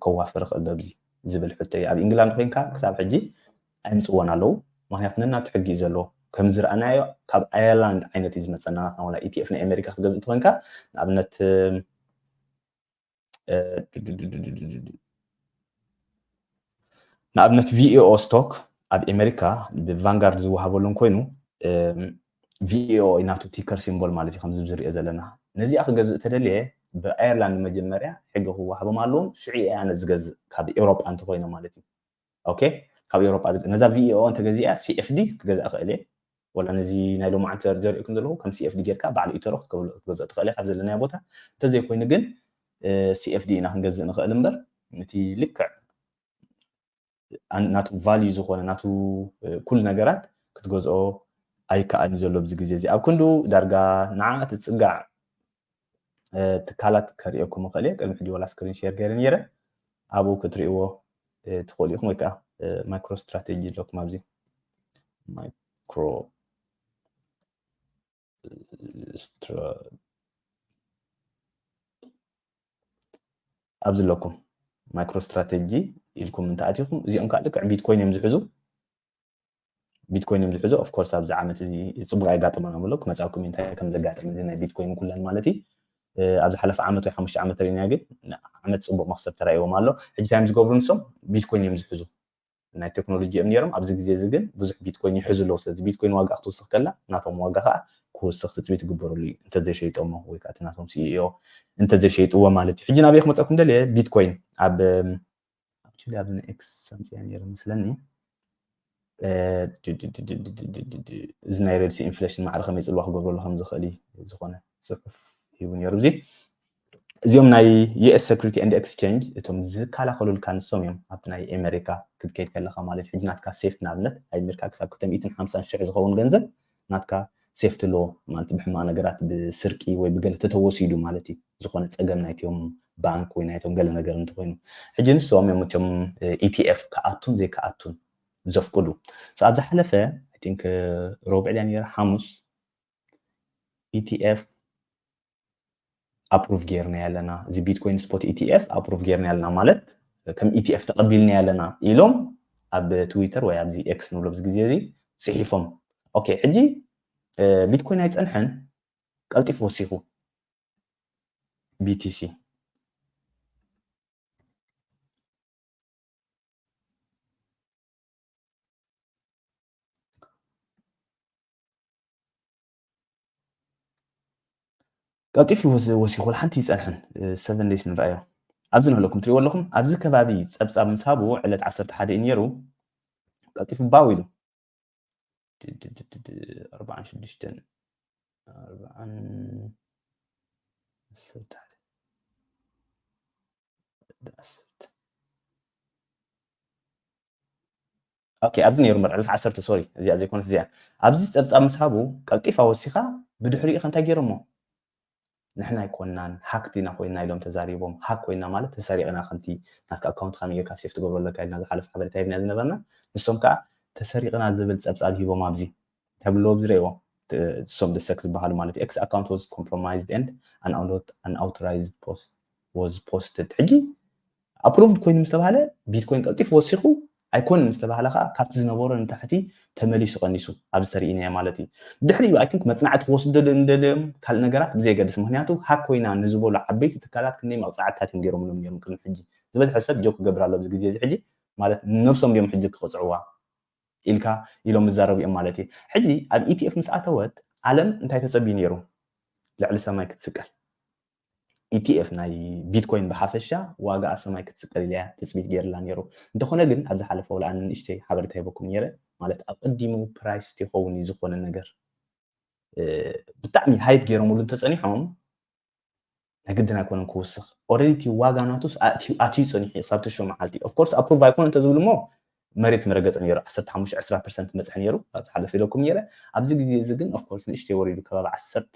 ከዋፍር ይኽእል ዶ ኣብዚ ዝብል ሕቶ እዩ። ኣብ ኢንግላንድ ኮይንካ ክሳብ ሕጂ ኣይምፅወን ኣለዉ። ምክንያቱ ነናቱ ሕጊ እዩ ዘለዎ። ከም ዝረኣናዮ ካብ ኣየርላንድ ዓይነት እዩ ዝመፀና። ናትና ዋላ ኢቲኤፍ ናይ ኣሜሪካ ክትገዝእ ተኮይንካ ንኣብነት ንኣብነት ቪኢኦ ስቶክ ኣብ ኣሜሪካ ብቫንጋርድ ዝወሃበሉን ኮይኑ ቪኢኦ ናቱ ቲከር ሲምቦል ማለት እዩ። ከምዚ ዝሪኦ ዘለና ነዚኣ ክገዝእ ተደልየ ብኣየርላንድ መጀመርያ ሕጊ ክወሃቦም ኣለዎም። ሽዑ ኣነ ዝገዝእ ካብ ኤውሮጳ እንተኮይነ ማለት እዩ። ኦኬ ካብ ኤውሮጳ ነዛ ቪኢኦ እንተገዚኣ ሲኤፍዲ ክገዝእ ክእል እየ። ወላ ነዚ ናይ ሎማዓንቲ ዘሪእኩም ዘለኹ ከም ሲኤፍዲ ጌርካ ባዕሉ ኢተሮ ክትገዝኦ ትኽእል ኢኻ ኣብ ዘለናዮ ቦታ። እንተዘይኮይኑ ግን ሲኤፍዲ ኢና ክንገዝእ ንኽእል እምበር እቲ ልክዕ ናቱ ቫልዩ ዝኾነ ናቱ ኩሉ ነገራት ክትገዝኦ ኣይከኣልን ዘሎ ኣብዚ ግዜ እዚ ኣብ ክንዱ ዳርጋ ንዓ ትፅጋዕ ትካላት ከርእየኩም እኽእል እየ። ቅድሚ ሕጂ ዋላ ስክሪን ሼር ገይረ ነይረ ኣብኡ ክትርእይዎ ትኽእሉ ኢኹም ወይ ከዓ ማይክሮ ስትራቴጂ ኣለኩም ኣብዚ ማይክሮ ኣብዚ ኣለኩም ማይክሮ ስትራቴጂ ኢልኩም እንተኣቲኹም እዚኦም ከዓ ልክዕ ቢትኮይን እዮም ዝሕዙ። ቢትኮይን እዮም ዝሕዙ። ኦፍኮርስ ኣብዚ ዓመት እዚ ፅቡቅ ኣይጋጠመና ምሎ ክመፃኩም እንታይ ከም ዘጋጠመ ናይ ቢትኮይን ኩለን ማለት እዩ። ኣብ ዝሓለፈ ዓመት ወይ ሓሙሽተ ዓመት ተሪእና ግን ዓመት ፅቡቅ መክሰብ ተራእይዎም ኣሎ። ሕጂ እንታይ እዮም ዝገብሩ ንሶም ቢትኮይን እዮም ዝሕዙ። ናይ ቴክኖሎጂ እዮም ነይሮም። ኣብዚ ግዜ እዚ ግን ብዙሕ ቢትኮይን ይሕዙ ኣለዉ። ስለዚ ቢትኮይን ዋጋ ክትውስኽ ከላ ናቶም ዋጋ ከዓ ክውስኽ ትፅቢት ይግበረሉ እዩ። እንተዘይሸይጦሞ ወይ ከዓ እቲ ናቶም ሲኢኦ እንተዘይሸይጥዎ ማለት እዩ። ሕጂ ናበይ ክመፀኩም ደልየ ቢትኮይን ኣብ ኣክቹሊ ኣብዚ ናይ ኤክስ ኣምፅያ ነይረ መስለኒ። እዚ ናይ ሬድሲ ኢንፍሌሽን ማዕረ ከመይ ፅልዋ ክገብረሉ ከም ዝኽእል ዝኾነ ፅሑፍ ሂቡ ነይሩ። እዚ እዚኦም ናይ ዩኤስ ሰኩሪቲ ኤንድ ኤክስቼንጅ እቶም ዝከላኸሉልካ ንሶም እዮም። ኣብቲ ናይ ኤሜሪካ ክትከይድ ከለካ ማለት ሕጂ ናትካ ሴፍቲ ንኣብነት ኣሜሪካ ክሳብ ክልተ ሚእትን ሓምሳን ሽሕ ዝኸውን ገንዘብ ናትካ ሴፍቲ ኣለዎ ማለት ብሕማቕ ነገራት ብስርቂ ወይ ብገለ ተተወሲዱ ማለት እዩ ዝኾነ ፀገም ናይትዮም ባንክ ወይ ናይቶም ገለ ነገር እንተኮይኑ ሕጂ ንሶም እዮም እቶም ኢቲኤፍ ክኣቱን ዘይክኣቱን ዘፍቅዱ። ኣብ ዝሓለፈ ቲንክ ረቡዕ ድያ ነይራ ሓሙስ ኢቲኤፍ ኣፕሩቭ ጌርና ያለና እዚ ቢትኮይን ስፖት ኢቲኤፍ ኣፕሩቭ ጌርና ያለና ማለት ከም ኢቲኤፍ ተቐቢልና ያለና ኢሎም ኣብ ትዊተር ወይ ኣብዚ ኤክስ ንብሎ ኣብዚ ግዜ እዚ ፅሒፎም። ኦኬ ሕጂ ቢትኮይን ኣይፀንሐን ቀልጢፉ ወሲኹ ቢቲሲ ቀልጢፉ ወሲኹ ሓንቲ ይፀንሐን ሰቨን ደይስ ንረኣዮ ኣብዚ ንህለኩም ትሪእዎ ኣለኹም ኣብዚ ከባቢ ፀብፃብ ምስ ሃቡ ዕለት ዓሰርተ ሓደ እዩ ነይሩ ቀልጢፉ ባው ኢሉ ኣርባዓን ሽዱሽተን ኣርባዓን ዓሰርተ ሓደ ዓሰርተ ኦኬ ኣብዚ ነይሩ መርዕለት ዓሰርተ ሶሪ እዚኣ ዘይኮነት እዚኣ ኣብዚ ፀብፃብ ምስ ሃቡ ቀልጢፋ ወሲኻ ብድሕሪኡ ከ እንታይ ገይሮሞ ንሕና ኣይኮናን ሃክት ኢና ኮይና ኢሎም ተዛሪቦም ሃክ ኮይና ማለት ተሰሪቕና ከምቲ ናትካ ኣካውንትካ መይርካ ሴፍ ትገብሮ ኣለካ ኢልና ዝሓለፈ ሓበሬታ ሂብና ዝነበርና ንሶም ከዓ ተሰሪቕና ዝብል ፀብፃብ ሂቦም ኣብዚ ተብሎ ዝረእዎ some the sex ዝበሃሉ ማለት X account was compromised and an unauthorized post was posted ሕጂ ኣፕሩቭድ ኮይኑ ምስ ተባሃለ ቢትኮይን ቀልጢፉ ወሲኹ ኣይኮን ምስ ተባሃለ ከዓ ካብቲ ዝነበሮ ንታሕቲ ተመሊሱ ቀኒሱ ኣብዚ ተርእናዮ ማለት እዩ ድሕሪኡ I think መፅናዕቲ ክወስዱ እንደልዮም ካልእ ነገራት ብዘየገድስ ምክንያቱ ሃክ ኮይና ንዝበሉ ዓበይቲ ትካላት ክንደይ መቕፃዕትታት እዮም ገይሮምሎም ነይሮም ቅድሚ ሕጂ ዝበዝሐ ሰብ ጆክ ክገብር ኣሎ ኣብዚ ግዜ እዚ ሕጂ ማለት ነብሶም ድዮም ሕጂ ክቕፅዕዋ ኢልካ ኢሎም ዝዛረቡ እዮም ማለት እዩ ሕጂ ኣብ ኢቲኤፍ ምስ ኣተወት ዓለም እንታይ ተፀብዩ ነይሩ ልዕሊ ሰማይ ክትስቀል ኢቲኤፍ ናይ ቢትኮይን ብሓፈሻ ዋጋ ሰማይ ክትስቀል ኢለያ ትፅቢት ገይርላ ነይሩ እንተኾነ ግን ኣብ ዝሓለፈ ወላ ኣነ ንእሽተይ ሓበሬታ ሂበኩም ነይረ ማለት ኣቀዲሙ ፕራይስ ይኸውን እዩ ዝኾነ ነገር ብጣዕሚ ሃይፕ ገይሮምሉ እንተፀኒሖም ናይ ግድን ኣይኮነን ክውስኽ already ዋጋ ናቱስ ኣትዩ ፀኒሑ ክሳብ ትሽዑ መዓልቲ of course ኣፕሩቭ ኣይኮነ እንተዝብል እሞ መሬት መረገፂ ነይሩ ዓሰርተ ሓሙሽተ ዕስራ ፐርሰንት መፅሐ ነይሩ ኣብ ዝሓለፈ ኢለኩም ነይረ ኣብዚ ግዜ እዚ ግን of course ንእሽተይ ወሪዱ ከባቢ ዓሰርተ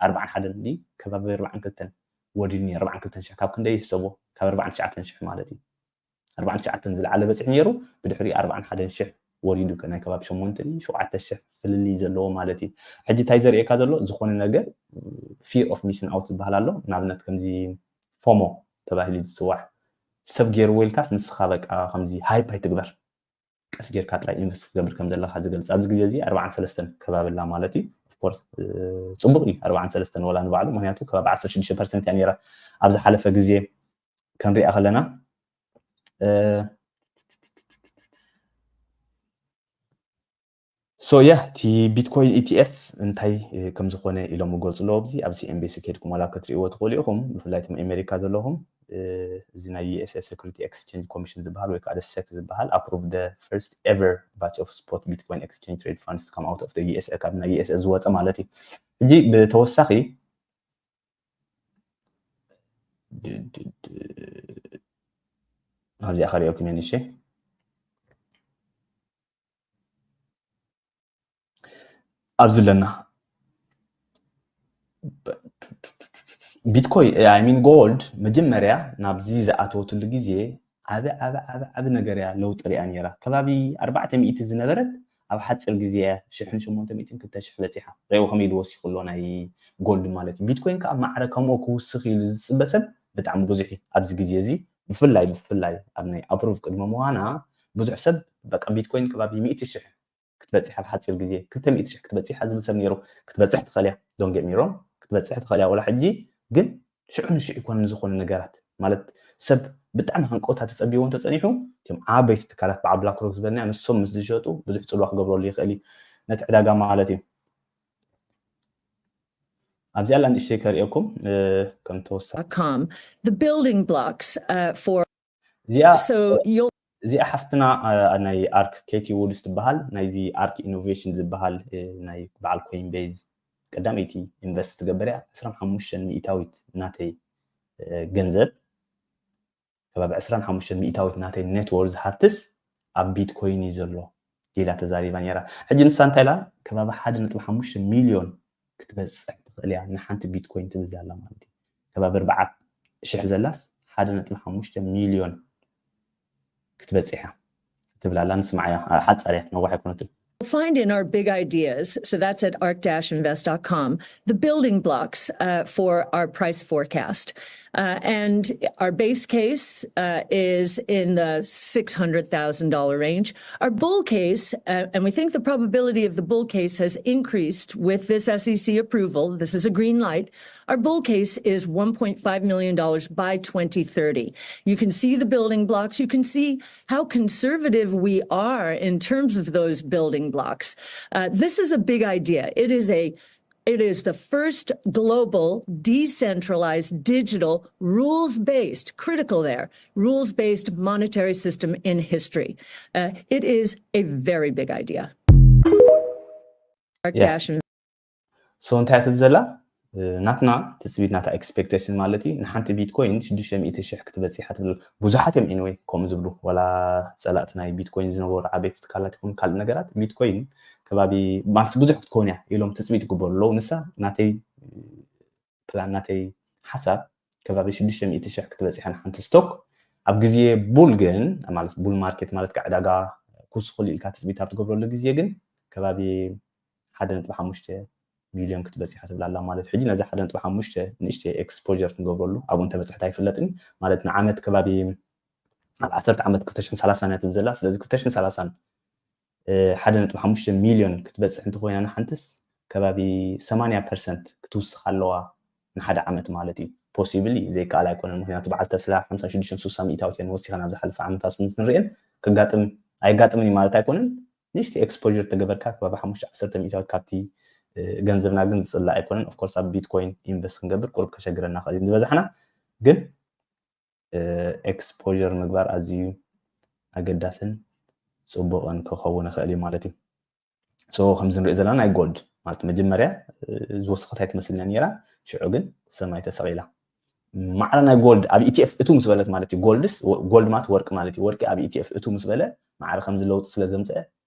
ኣርባዓን ሓደን ከባቢ ኣርባዓን ክልተን ወሪዱ ነይሩ። ኣርባዓን ክልተን ሽሕ ካብ ክንደይ ይሕሰቦ? ካብ ኣርባዓን ትሽዓተን ሽሕ ማለት እዩ። ኣርባዓን ትሽዓተን ዝለዓለ በፂሑ ነይሩ፣ ብድሕሪ ኣርባዓን ሓደን ሽሕ ወሪዱ፣ ከ ናይ ከባቢ ሸሞንተ ሸውዓተ ሽሕ ፍልልይ ዘለዎ ማለት እዩ። ሕጂ እንታይ ዘርእየካ ዘሎ? ዝኾነ ነገር fear of missing out ዝበሃል ኣሎ። ንኣብነት ከምዚ ፎሞ ተባሂሉ ዝፅዋዕ፣ ሰብ ገይርዎ ኢልካስ ንስኻ በቃ ከምዚ ሃይፕ ኣይትግበር፣ ቀስ ጌርካ ጥራይ ኢንቨስት ክትገብር ከም ዘለካ ዝገልጽ። ኣብዚ ግዜ እዚ ኣርባዓን ሰለስተን ከባቢ ኣላ ማለት እዩ። Of course ጽቡቕ እዩ ኣርባዓን ሰለስተን ወላ ንባዕሉ፣ ምክንያቱ ከባቢ ዓሰርተ ሽዱሽተ ፐርሰንት እያ ነይራ ኣብ ዝሓለፈ ግዜ ክንሪኣ ከለና። So yeah፣ እቲ ቢትኮይን ኢቲኤፍ እንታይ ከም ዝኾነ ኢሎም ይገልጹ ኣለዉ። ኣብዚ ኣብ ሲኤንቢሲ ከድኩም ዋላ ክትርእይዎ ትኽእሉ ኢኹም። ብፍላይ እቶም ኣሜሪካ ዘለኹም፣ እዚ ናይ ዩኤስኤ ሴኩሪቲ ኤክስቼንጅ ኮሚሽን ዝበሃል ወይ ከዓ ሴክ ዝበሃል approve the first ever batch of spot Bitcoin exchange trade funds to come out of the ዩኤስኤ፣ ካብ ናይ ዩኤስኤ ዝወፀ ማለት እዩ። ሕጂ ብተወሳኺ ኣብዚኣ ከሪኦኩም እየ ንእሽተይ። ኣብዚ ኣለና። ቢትኮይ፣ I mean gold፣ መጀመርያ ናብዚ ዝኣተወትሉ ግዜ ዓቢ ዓቢ ዓቢ ዓቢ ነገር እያ ለውጢ ሪኣ ነይራ። ከባቢ ኣርባዕተ ሚእቲ ዝነበረት ኣብ ሓፂር ግዜ እያ ሽሕን ሸሞንተ ሚእትን ክልተ ሽሕ በፂሓ። ሪእዎ ከመይ ኢሉ ወሲኹ ኣሎ ናይ ጎልድ ማለት እዩ። ቢትኮይን ከዓ ማዕረ ከምኡ ክውስኽ ኢሉ ዝፅበ ሰብ ብጣዕሚ ብዙሕ እዩ ኣብዚ ግዜ እዚ። ብፍላይ ብፍላይ ኣብ ናይ ኣፕሩቭ ቅድሚ ምዃና ብዙሕ ሰብ በቃ ቢትኮይን ከባቢ ሚእቲ ሽሕ ክትበፅሕ ኣብ ሓፂር ግዜ፣ ክልተ ሚእቲ ሽሕ ክትበፅሕ ዝብል ሰብ ነይሩ። ክትበፅሕ ትኽእል እያ፣ don't get me wrong፣ ክትበፅሕ ትኽእል እያ። ወላ ሕጂ ግን ሽዑ ንሽዑ ይኮነ ዝኾነ ነገራት ማለት ሰብ ብጣዕሚ ሃንቀውታ ተፀቢዎ እንተፀኒሑ፣ እቶም ዓበይቲ ትካላት በዓል ብላክሮክ ዝበልና ንሶም ምስ ዝሸጡ ብዙሕ ፅልዋ ክገብረሉ ይኽእል እዩ ነቲ ዕዳጋ ማለት እዩ። ኣብዚኣ ኣላ ንእሽተይ ከርእየኩም ከም ተወሳ com the building blocks uh, for እዚኣ so you'll እዚኣ ሓፍትና አ፣ ናይ ኣርክ ኬቲ ውድስ ትበሃል። ናይዚ ኣርክ ኢኖቬሽን ዝበሃል እ፣ ናይ በዓል ኮይን ቤዝ ቀዳመይቲ ኢንቨስት ትገብር እያ። ዕስራን ሓሙሽተን ሚእታዊት ናተይ እ፣ ገንዘብ፣ ከባቢ ዕስራን ሓሙሽተን ሚእታዊት ናተይ ኔትወርዝ ሃብትስ ኣብ ቢትኮይን እዩ ዘሎ ኢላ ተዛሪባ ነይራ። ሕጂ ንሳ እንታይ ኢላ? ከባቢ ሓደ ነጥቢ ሓሙሽተ ሚልዮን ክትበፅሕ ትኽእል እያ ንሓንቲ ቢትኮይን ትብል ዘላ ማለት እዩ። ከባቢ ኣርባዓ ሽሕ ዘላስ ሓደ ነጥቢ ሓሙሽተ ሚልዮን ክትበፅሕ እያ ትብል ኣላ። ንስማዓያ፣ ሓፃር እያ፣ ነዋሕ ኣይኮነትን። Find in our big ideas, so that's at arc dash invest dot com, the building blocks uh, for our price forecast. Uh, and our base case uh, is in the six hundred thousand dollar range. Our bull case, uh, and we think the probability of the bull case has increased with this S E C approval. This is a green light. Our bull case is one point five million dollars by twenty thirty. You can see the building blocks. You can see how conservative we are in terms of those building blocks. Uh, this is a big idea. It is a it is the first global, decentralized, digital, rules based, critical there, rules based monetary system in history. Uh, it is a very big idea. Arc Yeah. Dash and So እንታይ ትብል ዘላ? እ፣ ናትና ትፅቢት፣ ናታ ኤክስፔክቴሽን ማለት እዩ፣ ንሓንቲ ቢትኮይን ሽዱሽተ ሚእቲ ሽሕ ክትበፅሕ እያ ትብል። ብዙሓት እዮም ኤኒወይ ከምኡ ዝብሉ፣ ዋላ ፀላእቲ ናይ ቢትኮይን ዝነበሩ ዓበይቲ ትካላት ይኹን ካልእ ነገራት፣ ቢትኮይን ከባቢ ማለት ብዙሕ ክትከውን እያ ኢሎም ትፅቢት ይግበሩ ኣለዉ። ንሳ ናተይ ፕላን፣ ናተይ ሓሳብ ከባቢ ሽዱሽተ ሚእቲ ሽሕ ክትበፅሕ እያ ንሓንቲ ስቶክ። ኣብ ግዜ ቡል ግን ማለት ቡል ማርኬት ማለት ከዓ ዕዳጋ ክውስኽሉ ኢልካ ትፅቢት ኣብ ትገብረሉ ግዜ ግን ከባቢ ሓደ ነጥቢ ሓሙሽተ ሚልዮን ክትበፅሕ እያ ትብል ኣላ ማለት። ሕጂ ነዚ ሓደ ነጥቢ ሓሙሽተ ንእሽተይ ኤክስፖር ክንገብረሉ፣ ኣብኡ እንተበፅሕታ ኣይፍለጥን ማለት ንዓመት ከባቢ ኣብ ዓሰርተ ዓመት ክልተ ሽሕን ሰላሳን እያ ትብል ዘላ። ስለዚ ክልተ ሽሕን ሰላሳን እ፣ ሓደ ነጥቢ ሓሙሽተ ሚልዮን ክትበፅሕ እንተኮይና ንሓንትስ ከባቢ ሰማንያ ፐርሰንት ክትውስኽ ኣለዋ ንሓደ ዓመት ማለት እዩ። ፖሲብሊ ዘይከኣል ኣይኮነን፣ ምክንያቱ በዓል ተስላ ሓምሳን ሽዱሽተን ሱሳ ሚእታዊት እየን ወሲኸን ኣብ ዝሓለፈ ዓመታት ምስ ንርእየን። ከጋጥም ኣየጋጥምን እዩ ማለት ኣይኮነን። ንእሽተይ ኤክስፖር ተገበርካ ከባቢ ሓሙሽተ ዓሰርተ ሚእታዊት ካብቲ እ፣ ገንዘብና ግን ዝፅላእ ኣይኮነን። ኦፍኮርስ ኣብ ቢትኮይን ኢንቨስት ክንገብር ቁሩብ ከሸግረና ክእል እዩ ዝበዛሕና፣ ግን ኤክስፖር ምግባር ኣዝዩ ኣገዳስን ፅቡቕን ክኸውን ይኽእል እዩ ማለት እዩ። ሶ ከምዚ ንሪኦ ዘለና ናይ ጎልድ ማለት መጀመርያ እ፣ ዝወሰኸት ኣይትመስልን እያ ነይራ፣ ሽዑ ግን ሰማይ ተሰቒላ። ማዕረ ናይ ጎልድ ኣብ ኢቲኤፍ እቱ ምስ በለት ማለት እዩ። ጎልድስ ወ- ጎልድ ማለት ወርቂ ማለት እዩ። ወርቂ ኣብ ኢቲኤፍ እቱ ምስ በለ ማዕረ ከምዚ ለውጢ ስለ ዘምፀአ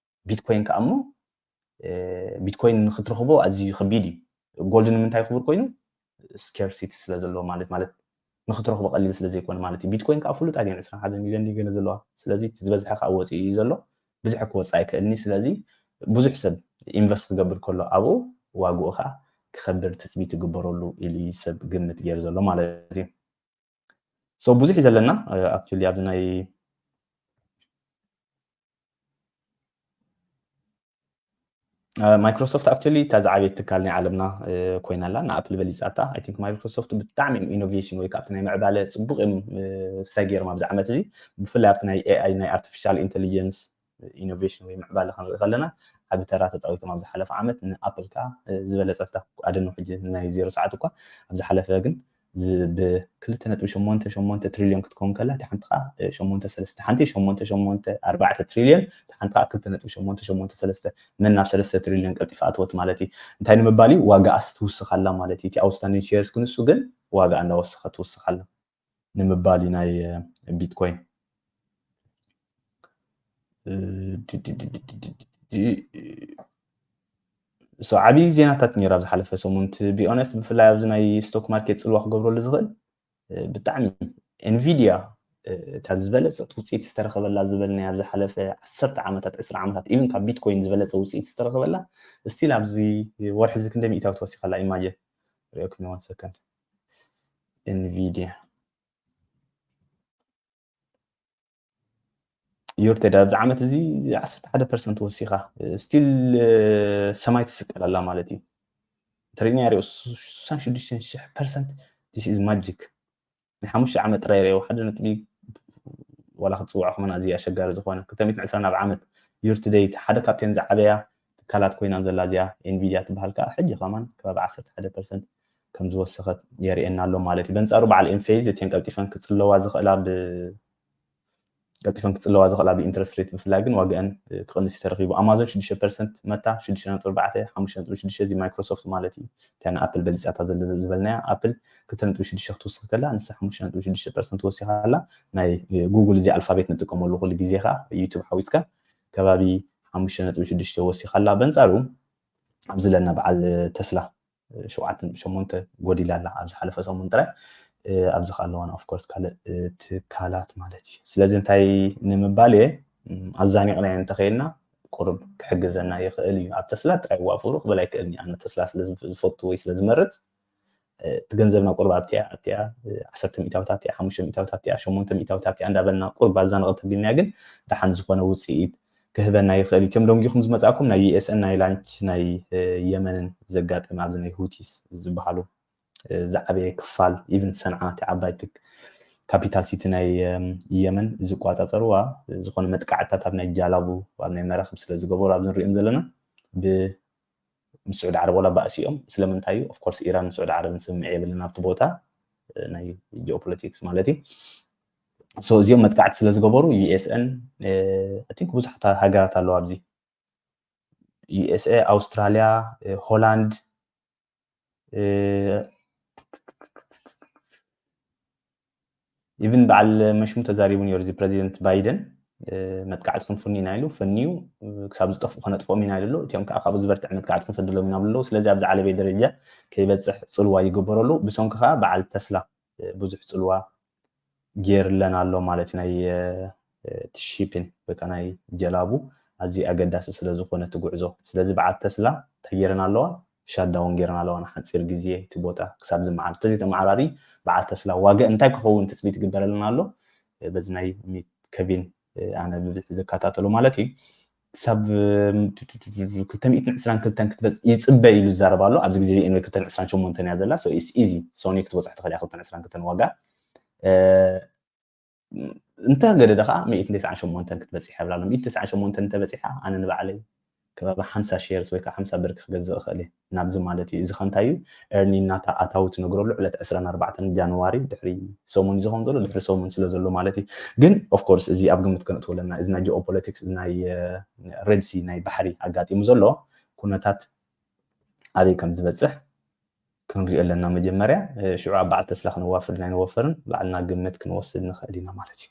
ቢትኮይን ከዓ እሞ እ፣ ቢትኮይን ንክትረኽቦ ኣዝዩ ከቢድ እዩ። ጎልድ ንምንታይ ክቡር ኮይኑ? scarcity ስለ ዘለዎ ማለት ማለት ንክትረኽቦ ቀሊል ስለ ዘይኮነ ማለት እዩ። ቢትኮይን ከዓ ፍሉጣት እየን ዕስራን ሓደን ሚልዮን ገለ ዘለዋ። ስለዚ እቲ ዝበዝሐ ከዓ ወፂኡ እዩ ዘሎ። ብዙሕ ክወፅእ ኣይክእልኒ። ስለዚ ብዙሕ ሰብ ኢንቨስት ክገብር ከሎ ኣብኡ ዋግኡ ከዓ ክኸብር ትፅቢት ይግበረሉ ኢሉ እዩ ሰብ ግምት ገይሩ ዘሎ ማለት እዩ። So ብዙሕ እዩ ዘለና actually ኣብዚ ናይ ማይክሮሶፍት actually እታ ዝዓበየት ትካል ናይ ዓለምና ኮይና ኣላ። ንኣፕል በሊፃታ። I think ማይክሮሶፍት ብጣዕሚ እዮም ኢኖቬሽን ወይ ካብቲ ናይ ምዕባለ ፅቡቅ እዮም ሳይ ገይሮም ኣብዚ ዓመት እዚ፣ ብፍላይ ኣብቲ ናይ ኤኣይ ናይ ኣርቲፊሻል ኢንቴሊጀንስ ኢኖቬሽን ወይ ምዕባለ ክንርኢ ከለና ዓቢ ተራ ተፃዊቶም ኣብ ዝሓለፈ ዓመት። ንኣፕል ከዓ ዝበለፀታ ኣደኖ ሕጂ ናይ ዜሮ ሰዓት እኳ ኣብ ዝሓለፈ ግን ብክልተ ነጥቢ ሸሞንተ ሸሞንተ ትሪልዮን ክትከውን ከላ እቲ ሓንቲ ከዓ ሸሞንተ ሰለስተ ሓንቲ ሸሞንተ ሸሞንተ ኣርባዕተ ትሪልዮን እቲ ሓንቲ ከዓ ክልተ ነጥቢ ሸሞንተ ሸሞንተ ሰለስተ መን ናብ ሰለስተ ትሪልዮን ቀልጢፋ ኣትወት ማለት እዩ። እንታይ ንምባል እዩ? ዋጋኣስ ትውስኻላ ማለት እዩ። እቲ ኣውትስታንዲንግ ሼርስ ክንሱ ግን ዋጋ እንዳወሰኸ ትውስኻላ ንምባል እዩ ናይ ቢትኮይን። ዓብዪ ዜናታት ነይሩ ኣብ ዝሓለፈ ሰሙን። ቢ ኦነስት ብፍላይ ኣብዚ ናይ ስቶክ ማርኬት ፅልዋ ክገብረሉ ዝኽእል ብጣዕሚ ኤንቪዲያ እታ ዝበለፀት ውፅኢት ዝተረኸበላ ዝበልናያ ኣብ ዝሓለፈ ዓሰርተ ዓመታት ዕስራ ዓመታት ኢቨን ካብ ቢትኮይን ዝበለፀ ውፅኢት ዝተረኸበላ ስቲል ኣብዚ ወርሒ እዚ ክንደ ሚእታዊ ተወሲኻላ? ኢማጅን ሪኦክኒ ዋን ሰከንድ። ኤንቪዲያ ዩርቴድ ኣብዚ ዓመት እዚ ዓሰርተ ሓደ ፐርሰንት ወሲኻ ስቲል ሰማይ ትስቀል ኣላ ማለት እዩ። ትሪኒያ ሪኦ ሽዱሽተ ሺሕ ፐርሰንት። This is magic። ናይ ሓሙሽተ ዓመት ጥራይ ሪኦ ሓደ ነጥቢ ዋላ ክትፅውዖ ከማን ኣዝዩ ኣሸጋሪ ዝኾነ ክልተ ሚእትን ዕስራን ኣብ ዓመት ዩርትደይት ሓደ ካብተን ዝዓበያ ትካላት ኮይና ዘላ እዚኣ ኤንቪዲያ ትበሃል ከዓ ሕጂ ከማን ከባቢ ዓሰርተ ሓደ ፐርሰንት ከም ዝወሰኸት የርእየና ኣሎ ማለት እዩ። በንፃሩ በዓል ኤምፌዝ እተን ቀልጢፈን ክፅለዋ ዝኽእላ ብ ቀልጢፈን ክፅለዋ ዝኽእላ ብኢንትረስት ሬት ብፍላይ ግን ዋግአን ክቕንስ እዩ ተረኺቡ። ኣማዞን ሽዱሽተ ፐርሰንት መታ ሽዱሽተ ነጥቢ ኣርባዕተ ሓሙሽተ ነጥቢ ሽዱሽተ እዚ ማይክሮሶፍት ማለት እዩ። እታ ንኣፕል በሊፃታ ዘለ ዝበልናያ ኣፕል ክልተ ነጥቢ ሽዱሽተ ክትውስኽ ከላ ንሳ ሓሙሽተ ነጥቢ ሽዱሽተ ፐርሰንት ወሲኻ ኣላ። ናይ ጉግል እዚ ኣልፋቤት ንጥቀመሉ ኩሉ ግዜ ከዓ ዩቱብ ሓዊስካ ከባቢ ሓሙሽተ ነጥቢ ሽዱሽተ ወሲኻ ኣላ። በንፃሩ ኣብዚ ለና በዓል ተስላ ሸውዓተ ነጥቢ ሸሞንተ ጎዲላ ኣላ ኣብ ዝሓለፈ ሰሙን ጥራይ። ኣብዚ ከ ኣለዋና ኦፍኮርስ ካልእ ትካላት ማለት እዩ። ስለዚ እንታይ ንምባል እየ ኣዛኒቕናዮ እንተኸይልና ቁሩብ ክሕግዘና ይኽእል እዩ። ኣብ ተስላ ጥራይ ዋፍሩ ክብል ኣይክእልን እዩ። ኣነ ተስላ ስለ ዝፈቱ ወይ ስለ ዝመርፅ እቲ ገንዘብና ቁሩብ ኣብቲያ ኣብቲያ ዓሰርተ ሚእታዊት ኣብቲያ ሓሙሽተ ሚእታዊት ኣብቲያ ሸሞንተ ሚእታዊት ኣብቲያ እንዳበልና ቁሩብ ኣዛንቐ ተቢልና ግን ደሓን ዝኾነ ውፅኢት ክህበና ይኽእል እዩ። እቶም ደንጊኹም ዝመፃእኩም ናይ ዩኤስኤን ናይ ላንች ናይ የመንን ዘጋጠመ ኣብዚ ናይ ሁቲስ ዝበሃሉ ዝዓበየ ክፋል ኢቭን ሰንዓ እቲ ዓባይቲ ካፒታል ሲቲ ናይ የመን ዝቆፃፀርዋ ዝኾነ መጥቃዕትታት ኣብ ናይ ጃላቡ ኣብ ናይ መራክብ ስለ ዝገበሩ ኣብዚ ንሪኦም ዘለና ብ ምስ ስዑድ ዓረብ ዋላ ባእሲ እዮም። ስለምንታይ እዩ? ኦፍኮርስ ኢራን ስዑድ ዓረብ ንስምምዕ የብልን ኣብቲ ቦታ ናይ ጂኦፖለቲክስ ማለት እዩ። እዚኦም መጥቃዕቲ ስለ ዝገበሩ ዩኤስኤን ቲንክ ብዙሓት ሃገራት ኣለዋ ኣብዚ ዩኤስኤ፣ ኣውስትራሊያ፣ ሆላንድ ኢቭን በዓል መሽሙ ተዛሪቡ ነሩ እዚ ፕረዚደንት ባይደን መጥቃዕቲ ክንፍኑ ኢና ኢሉ ፈንዩ ክሳብ ዝጠፍኡ ከነጥፍኦም ኢና ኢሉ ኣሎ። እቲኦም ከዓ ካብኡ ዝበርትዐ መጥቃዕቲ ክንሰደሎም ኢና ብሎ። ስለዚ ኣብዚ ዓለበይ ደረጃ ከይበፅሕ ፅልዋ ይግበረሉ። ብሰንኪ ከዓ በዓል ተስላ ብዙሕ ፅልዋ ገይርለን ኣሎ ማለት ናይ እቲ ሺፒን በቃ ናይ ጀላቡ ኣዝዩ ኣገዳሲ ስለ ዝኾነ እቲ ጉዕዞ። ስለዚ በዓል ተስላ እንታይ ገይረን ኣለዋ? ሻዳውን ገይረን ኣለዋ ንሓፂር ግዜ እቲ ቦታ ክሳብ ዝመዓር። እንተዘይተመዓራሪ በዓል ተስላ ዋገ እንታይ ክኸውን ትፅቢት ይግበረለን ኣሎ። በዚ ናይ ሚት ከቪን ኣነ ብብዝሒ ዝከታተሎ ማለት እዩ ክሳብ ክልተ ሚእትን ዕስራን ክልተን ክትበፅ ይፅበ ኢሉ ዝዛረብ ኣሎ። ኣብዚ ግዜ ኤንወይ ክልተ ሚእትን ዕስራን ሸሞንተን እያ ዘላ። ኢዚ ሶኒ ክትበፅሕ ትኽእል እያ ክልተ ሚእትን ዕስራን ክልተን ዋጋ እንተ ገደደ ከዓ ሚእትን ተስዓን ሸሞንተን ክትበፅሕ ይብላ ኣሎ። ሚእትን ተስዓን ሸሞንተን እንተበፂሓ ኣነ ንባዕለይ ከባቢ ሓምሳ ሼርስ ወይ ከዓ ሓምሳ ብር ክገዝእ እኽእል እየ ናብዚ ማለት እዩ። እዚ ከንታይ እዩ ኤርኒ ናታ ኣታዊ ትነግረሉ ዕለት ዕስራን ኣርባዕተን ጃንዋሪ ድሕሪ ሰሙን እዩ ዝኸውን ዘሎ ድሕሪ ሰሙን ስለ ዘሎ ማለት እዩ። ግን ኦፍኮርስ እዚ ኣብ ግምት ከነእትዎ ኣለና። እዚ ናይ ጂኦፖለቲክስ እዚ ናይ ሬድሲ ናይ ባሕሪ ኣጋጢሙ ዘሎ ኩነታት ኣበይ ከም ዝበፅሕ ክንሪኦ ኣለና መጀመርያ። ሽዑ ኣብ በዓል ተስላ ክንዋፍር ናይ ንወፈርን ባዕልና ግምት ክንወስድ ንኽእል ኢና ማለት እዩ።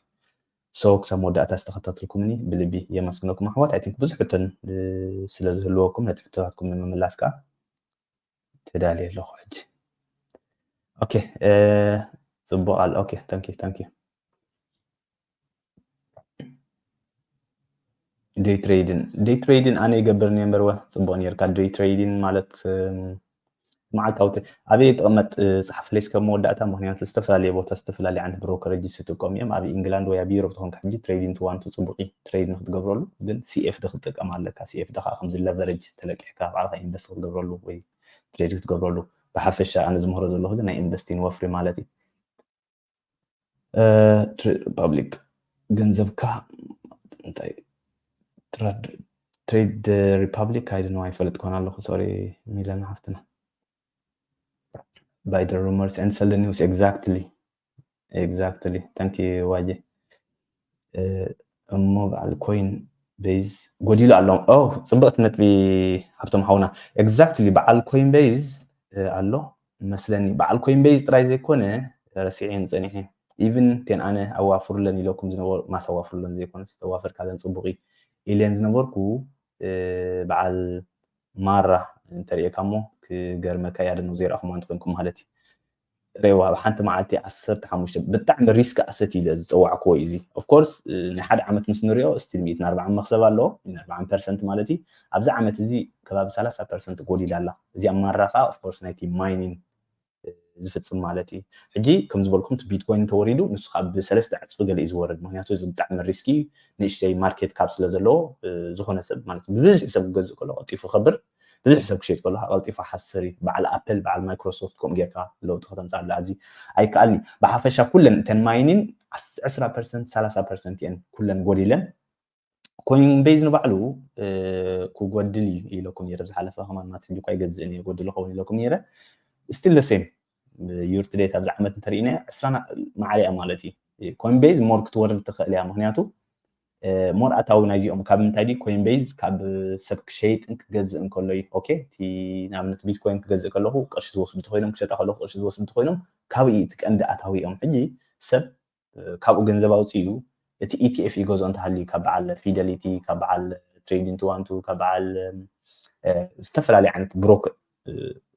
ሶ ክሳብ መወዳእታ ዝተኸታተልኩምኒ ብልቢ የመስግነኩም ኣሕዋት። ኣይ ቲንክ ብዙሕ ሕቶን ስለ ዝህልወኩም ነቲ ሕቶታትኩም ንምምላስ ከዓ ተዳልየ ኣለኹ ሕጂ። okay. Uh, ጽቡቕ ኣሎ። Okay, thank you, thank you. Day trading, day trading ኣነ ይገብር ነበር ወ ጽቡቕ ነርካ። Day trading ማለት መዓልታዊ ኣበይ ይቕመጥ? ጸሓፍለይ እስከ መወዳእታ፣ ምክንያቱ ዝተፈላለየ ቦታ ዝተፈላለየ ዓይነት brokerage ዝጥቀሙ እዮም። ኣብ ኢንግላንድ ወይ ኣብ ዩሮፕ ተኾንካ ሕጂ trading to one to ጽቡቕ እዩ trade ንክትገብረሉ፣ ግን CF ዶ ክትጥቀም ኣለካ። CF ዶ ከዓ ከምዚ leverage ተለቂሕካ ባዕልካ invest ክትገብረሉ ወይ trade ክትገብረሉ። ብሓፈሻ ኣነ ዝምህሮ ዘለኹ ግን ናይ investing ወፍሪ ማለት እዩ። Trade Republic ገንዘብካ እንታይ Trade Republic I don't know ኣይፈልጥ ኮን ኣለኹ። Sorry ሚለን ሓፍትና። Buy the rumors and sell the news. Exactly, exactly. Thank you ዋጀ። እሞ በዓል Coinbase ጎዲሉ ኣሎ። ኦ ጽብቕቲ ነጥቢ ሃብቶም ሓውና። Exactly በዓል Coinbase ኣሎ መስለኒ። በዓል Coinbase ጥራይ ዘይኮነ ረሲዐን ጸኒሐ። Even ቴን ኣነ ኣዋፍሩለን ኢለኩም ዝነበሩ ማስ ኣዋፍሩለን ዘይኮነ ተዋፈርካለን ጽቡቕ ኢለን ዝነበርኩ በዓል ማራ እንተሪእካ እሞ ክገርመካ እያ ደነው ዘይረኣኹማ እንተኮይንኩም ማለት እዩ። ሬዋ ኣብ ሓንቲ መዓልቲ ዓሰርተ ሓሙሽተ ብጣዕሚ risk asset ኢለ ዝጸዋዕክዎ እዩ እዚ። Of course ናይ ሓደ ዓመት ምስ ንሪኦ still ሚእትን ኣርባዓን መክሰብ ኣለዎ፣ ሚእትን ኣርባዓን ፐርሰንት ማለት እዩ። ኣብዚ ዓመት እዚ ከባቢ ሰላሳ ፐርሰንት ጎዲላ ኣላ። እዚኣ ማራ ከዓ of course ናይቲ mining ዝፍጽም ማለት እዩ። ሕጂ ከም ዝበልኩም እቲ ቢትኮይን እንተወሪዱ ንሱ ከዓ ብሰለስተ ዕፅፊ ገለ እዩ ዝወርድ። ምክንያቱ እዚ ብጣዕሚ risk እዩ፣ ንእሽተይ market cap ስለ ዘለዎ ዝኾነ ሰብ ማለት ብብዝሒ ሰብ ክገዝእ ከሎ ቀልጢፉ ከብር፣ ብዙሕ ሰብ ክሸይጥ ከሎ ከዓ ቀልጢፉ ሓስር እዩ። በዓል ኣፕል በዓል ማይክሮሶፍት ከምኡ ጌርካ ለውጢ ከተምፅኣሉ ኣዚ ኣይከኣልኒ። ብሓፈሻ ኩለን እተን mining ዕስራ ፐርሰንት ሰላሳ ፐርሰንት እየን ኩለን ጎዲለን። Coinbase ንባዕሉ ክጎድል እዩ ኢለኩም ነይረ ዝሓለፈ ከማን ማት ሕጂ እኳ ይገዝእን እየ ጎድል ኸውን ኢለኩም ነይረ። Still the same year to date ኣብዚ ዓመት እንተሪእናዮ ዕስራ ማዕሪያ ማለት እዩ። Coinbase more ክትወርድ ትኽእል እያ፣ ምክንያቱ more ኣታዊ ናይዚኦም ካብ ምንታይ ድዩ Coinbase ካብ ሰብ ክሸይጥን ክገዝእን ከሎ እዩ። Okay፣ እቲ ንኣብነት ቢትኮይን ክገዝእ ከለኹ ቅርሺ ዝወስዱ ተኮይኖም ክሸጣ ከለኹ ቅርሺ ዝወስዱ ተኮይኖም ካብኡ እዩ እቲ ቀንዲ ኣታዊኦም። ሕጂ ሰብ ካብኡ ገንዘብ ኣውፅኡ እቲ ኢቲኤፍ ይገዝኦ እንተሃልዩ ካብ በዓል ፊደሊቲ ካብ በዓል ትሬዲንግ ትዋንቱ ካብ በዓል ዝተፈላለዩ ዓይነት ብሮክ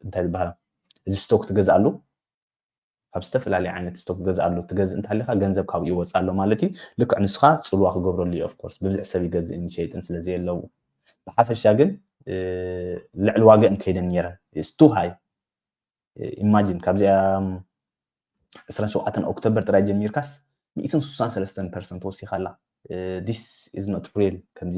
እንታይ ዝበሃል እዚ ስቶክ ትገዝኣሉ ካብ ዝተፈላለዩ ዓይነት ስቶክ ትገዝኣሉ ትገዝእ እንተሃሊካ ገንዘብ ካብኡ ይወፅእ ኣሎ ማለት እዩ። ልክዕ ንስኻ ፅልዋ ክገብረሉ እዩ። Of course ብብዝሒ ሰብ ይገዝእን ይሸይጥን ስለዘየለዉ ብሓፈሻ ግን ልዕሊ ዋገእን ከይደን ነይረን። It's too high. Imagine ካብዚኣ ዕስራን ሸውዓተን ኦክቶበር ጥራይ ጀሚርካስ ሚእትን ስሳን ሰለስተን ፐርሰንት ወሲኻ ኣላ። This is not real። ከምዚ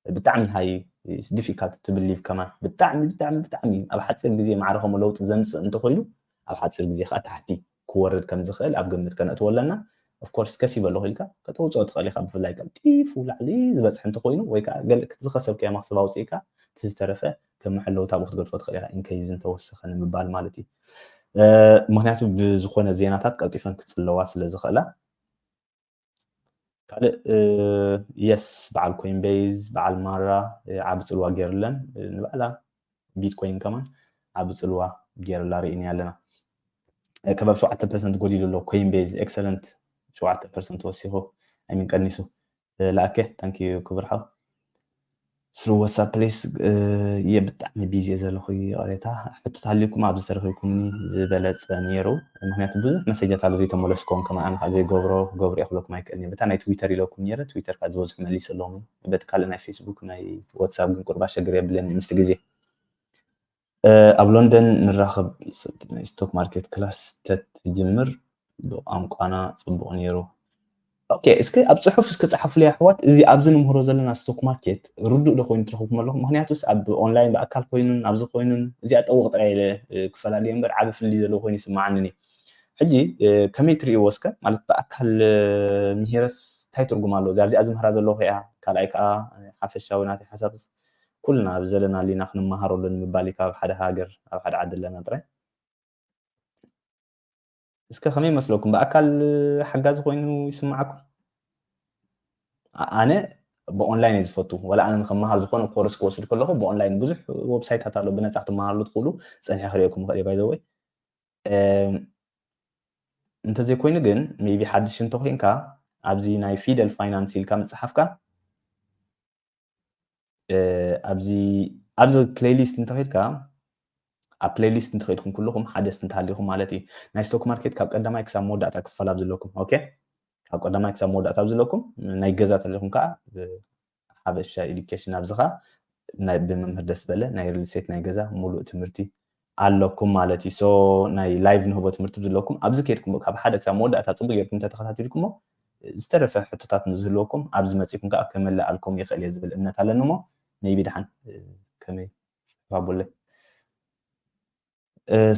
ብጣዕሚ high፣ it's difficult to believe ከማን ብጣዕሚ ብጣዕሚ ብጣዕሚ ኣብ ሓፂር ግዜ ማዕረ ከምኡ ለውጢ ዘምፅእ እንተኮይኑ ኣብ ሓፂር ግዜ ከዓ ታሕቲ ክወርድ ከም ዝኽእል ኣብ ግምት ከነእትዎ ኣለና። Of course ከሲበ ኣለኹ ኢልካ ከተውፅኦ ትኽእል ኢኻ። ብፍላይ ቀልጢፉ ላዕሊ ዝበፅሕ እንተኮይኑ ወይ ከዓ ገለ ዝኸሰብካዮ መክሰብ ኣውፅእካ እቲ ዝተረፈ ከም መሐለውታ ኣብኡ ክትገድፎ ትኽእል ኢኻ። In case እንተወሰኸ ንምባል ማለት እዩ። ምክንያቱ ብዝኾነ ዜናታት ቀልጢፈን ክፅለዋ ስለ ዝኽእላ። ካልእ yes በዓል Coinbase በዓል ማራ ዓቢ ፅልዋ ገይርለን ንባዕላ ቢትኮይን ከማን ዓቢ ፅልዋ ገይርላ ርኢኒ ኣለና። ከባቢ ሸውዓተ ፐርሰንት ጎዲሉ ኣሎ Coinbase። Excellent። ሸውዓተ ፐርሰንት ወሲኹ I mean ቀኒሱ። ላኣከ thank you ክቡር ሓው። ስሩ WhatsApp please። እየ ብጣዕሚ ቢዚ እየ ዘለኹ ይቕሬታ። ሕቶት ሃልዩኩም ኣብዚ ተረኺብኩምኒ ዝበለፀ ነይሩ። ምክንያቱ ብዙሕ መሰጃት ኣሎ ዘይተመለስኩም ከማን ኣነ ከዓ ዘይገብሮ ክገብሮ እየ ክብለኩም ኣይክእልን እየ። በታ ናይ ትዊተር ኢለኩም ነይረ ትዊተር ከዓ ዝበዝሑ መሊሰሎም እዩ። በቲ ካልእ ናይ ፌስቡክ ናይ WhatsApp ግን ቁርባ ሸግር የብለኒ ምስቲ ግዜ። ኣብ ሎንደን ንራኸብ። ናይ ስቶክ ማርኬት ክላስ ተትጅምር ብቋንቋና ፅቡቕ ነይሩ። ኦኬ እስኪ ኣብ ፅሑፍ እስኪ ፀሓፉለይ ኣሕዋት። እዚ ኣብዚ ንምህሮ ዘለና ስቶክ ማርኬት ርዱእ ዶ ኮይኑ ትረኽብኩም ኣለኹም? ምክንያቱስ ኣብ ኦንላይን ብኣካል ኮይኑን ኣብዚ ኮይኑን እዚኣ ጠውቕ ጥራይ ኢለ ክፈላለየ እምበር ዓቢ ፍልልይ ዘለዎ ኮይኑ ይስምዓንን እዩ። ሕጂ ከመይ ትርእይዎ እስከ ማለት ብኣካል ምሂረስ እንታይ ትርጉም ኣለዎ? እዚ ኣብዚኣ ዝምህራ ዘለኹ እያ ካልኣይ ከዓ ሓፈሻዊ ናተይ ሓሳብስ ኩልና ኣብዚ ዘለና ሊና ክንመሃረሉ ንምባል እዩ። ካብ ሓደ ሃገር ኣብ ሓደ ዓዲ ኣለና ጥራይ። እስከ ከመይ ይመስለኩም? ብኣካል ሓጋዚ ኮይኑ ይስምዓኩም? ኣነ ብኦንላይን እየ ዝፈቱ። ወላ ኣነ ንክመሃር ዝኾነ ኮርስ ክወስድ ከለኹ ብኦንላይን ብዙሕ ወብሳይታት ኣሎ ብነፃ ክትመሃርሉ ትኽእሉ። ፀኒሐ ክርእየኩም ይኽእል እየ ባይዘወይ። እንተዘይኮይኑ ግን ሜቢ ሓድሽ እንተኮይንካ ኣብዚ ናይ ፊደል ፋይናንስ ኢልካ ምፅሓፍካ ኣብዚ ኣብዚ ፕሌይሊስት እንተኸድካ ኣብ ፕሌሊስት እንተኸይድኩም ኩልኹም ሓደስቲ እንተሃሊኹም ማለት እዩ። ናይ ስቶክ ማርኬት ካብ ቀዳማይ ክሳብ መወዳእታ ክፋል ኣብ ዘለኩም፣ ኦኬ፣ ካብ ቀዳማይ ክሳብ መወዳእታ ኣብ ዘለኩም፣ ናይ ገዛ ተለኹም ከዓ ሓበሻ ኤዱኬሽን ኣብዚ ከዓ ናይ ብመምህር ደስ በለ ናይ ሪል ስቴት ናይ ገዛ ሙሉእ ትምህርቲ ኣለኩም ማለት እዩ። ሶ ናይ ላይቭ ንህቦ ትምህርቲ ዘለኩም ኣብዚ ከይድኩም ካብ ሓደ ክሳብ መወዳእታ ፅቡቅ ጌርኩም እንተተኸታቲልኩሞ ዝተረፈ ሕቶታት ንዝህልወኩም ኣብዚ መፂኩም ከዓ ክምልኣልኩም ይኽእል እየ ዝብል እምነት ኣለኒ። እሞ ሜይቢ ደሓን ከመይ ባቡለይ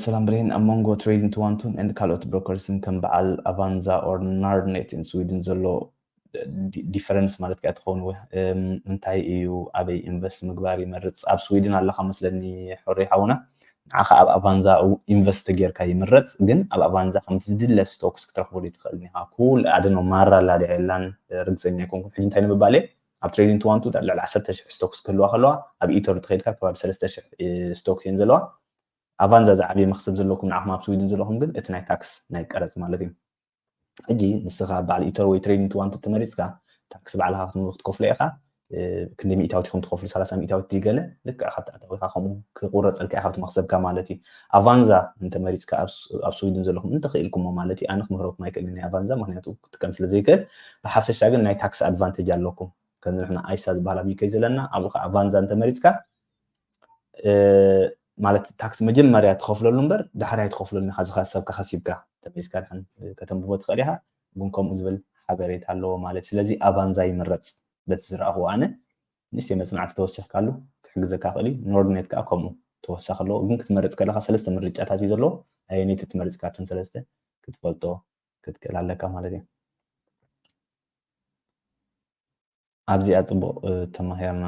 ሰላም ብርሂን፣ ኣብ መንጎ ትሬዲንግ ትዋንቱን ኤንድ ካልኦት ብሮከርስን ከም በዓል ኣቫንዛ ኦር ናርድኔት ኢን ስዊድን ዘሎ ዲፈረንስ ማለት ከኣ ትኸውን እንታይ እዩ? ኣበይ ኢንቨስት ምግባር ይመርጽ? ኣብ ስዊድን ኣለኻ መስለኒ ሕሩይ ሓውና፣ ንዓኻ ኣብ ኣቫንዛ ኢንቨስት ጌርካ ይምረጽ። ግን ኣብ ኣቫንዛ ከምቲ ዝድለ ስቶክስ ክትረኽበሉ ይትኽእል ኢኻ። ኩል ኣደኖ ማራ ላድያ የላን፣ ርግጸኛ ኣይኮንኩን። ሕጂ እንታይ ንምባል እየ? ኣብ ትሬዲንግ ትዋንቱ ልዕሊ ዓሰርተ ሽሕ ስቶክስ ክህልዋ ከለዋ፣ ኣብ ኢቶር ተኸይድካ ከባቢ ሰለስተ ሽሕ ስቶክስ እየን ዘለዋ። ኣቫንዛ ዝዓብየ መኽሰብ ዘለኩም ንዓኹም ኣብ ስዊድን ዘለኹም ግን እቲ ናይ ታክስ ናይ ቀረጽ ማለት እዩ። ሕጂ ንስኻ በዓል ኢቶር ወይ ትሬዲንግ ትዋንቱ ተመሪጽካ ታክስ ባዕልኻ ክትከፍሎ ኢኻ። ክንደይ ሚእታዊት ኢኹም ትኸፍሉ? ሰላሳ ሚእታዊት ድዩ ገለ? ልክዕ ካብቲ ኣታዊኻ ከምኡ ክቁረጸልካ እዩ ካብቲ መኽሰብካ ማለት እዩ። ኣቫንዛ እንተመሪጽካ ኣብ ስዊድን ዘለኹም እንተኽኢልኩሞ ማለት እዩ። ኣነ ክምህረኩም ኣይክእልን ናይ ኣቫንዛ ምክንያቱ ክጥቀም ስለ ዘይክእል። ብሓፈሻ ግን ናይ ታክስ ኣድቫንቴጅ ኣለኩም። ከምዚ ንሕና ኣይሳ ዝበሃል ኣብ ዩኬ ዘለና ኣብኡ ከዓ ኣቫንዛ እንተመሪጽካ ማለት ታክስ መጀመርያ ትኸፍለሉ እምበር ዳሕራይ ትኸፍለሉ ኢኻ ዝኸሰብካ ከሲብካ ተመሊስካ ድሓን ከተንብቦ ትኽእል ኢኻ። ግን ከምኡ ዝብል ሓበሬታ ኣለዎ ማለት ስለዚ ኣቫንዛ ይምረፅ። በቲ ዝረኣኽዎ ኣነ ንእሽተይ መፅናዕቲ ተወሲኽካሉ ክሕግዘካ ክእል እዩ። ኖርድኔት ከዓ ከምኡ ተወሳኺ ኣለዎ። ግን ክትመርፅ ከለካ ሰለስተ ምርጫታት እዩ ዘለዎ። ኣየነይቲ ትመርፅ ካብተን ሰለስተ ክትፈልጦ ክትክእል ኣለካ ማለት እዩ። ኣብዚኣ ፅቡቕ ተማሂርና።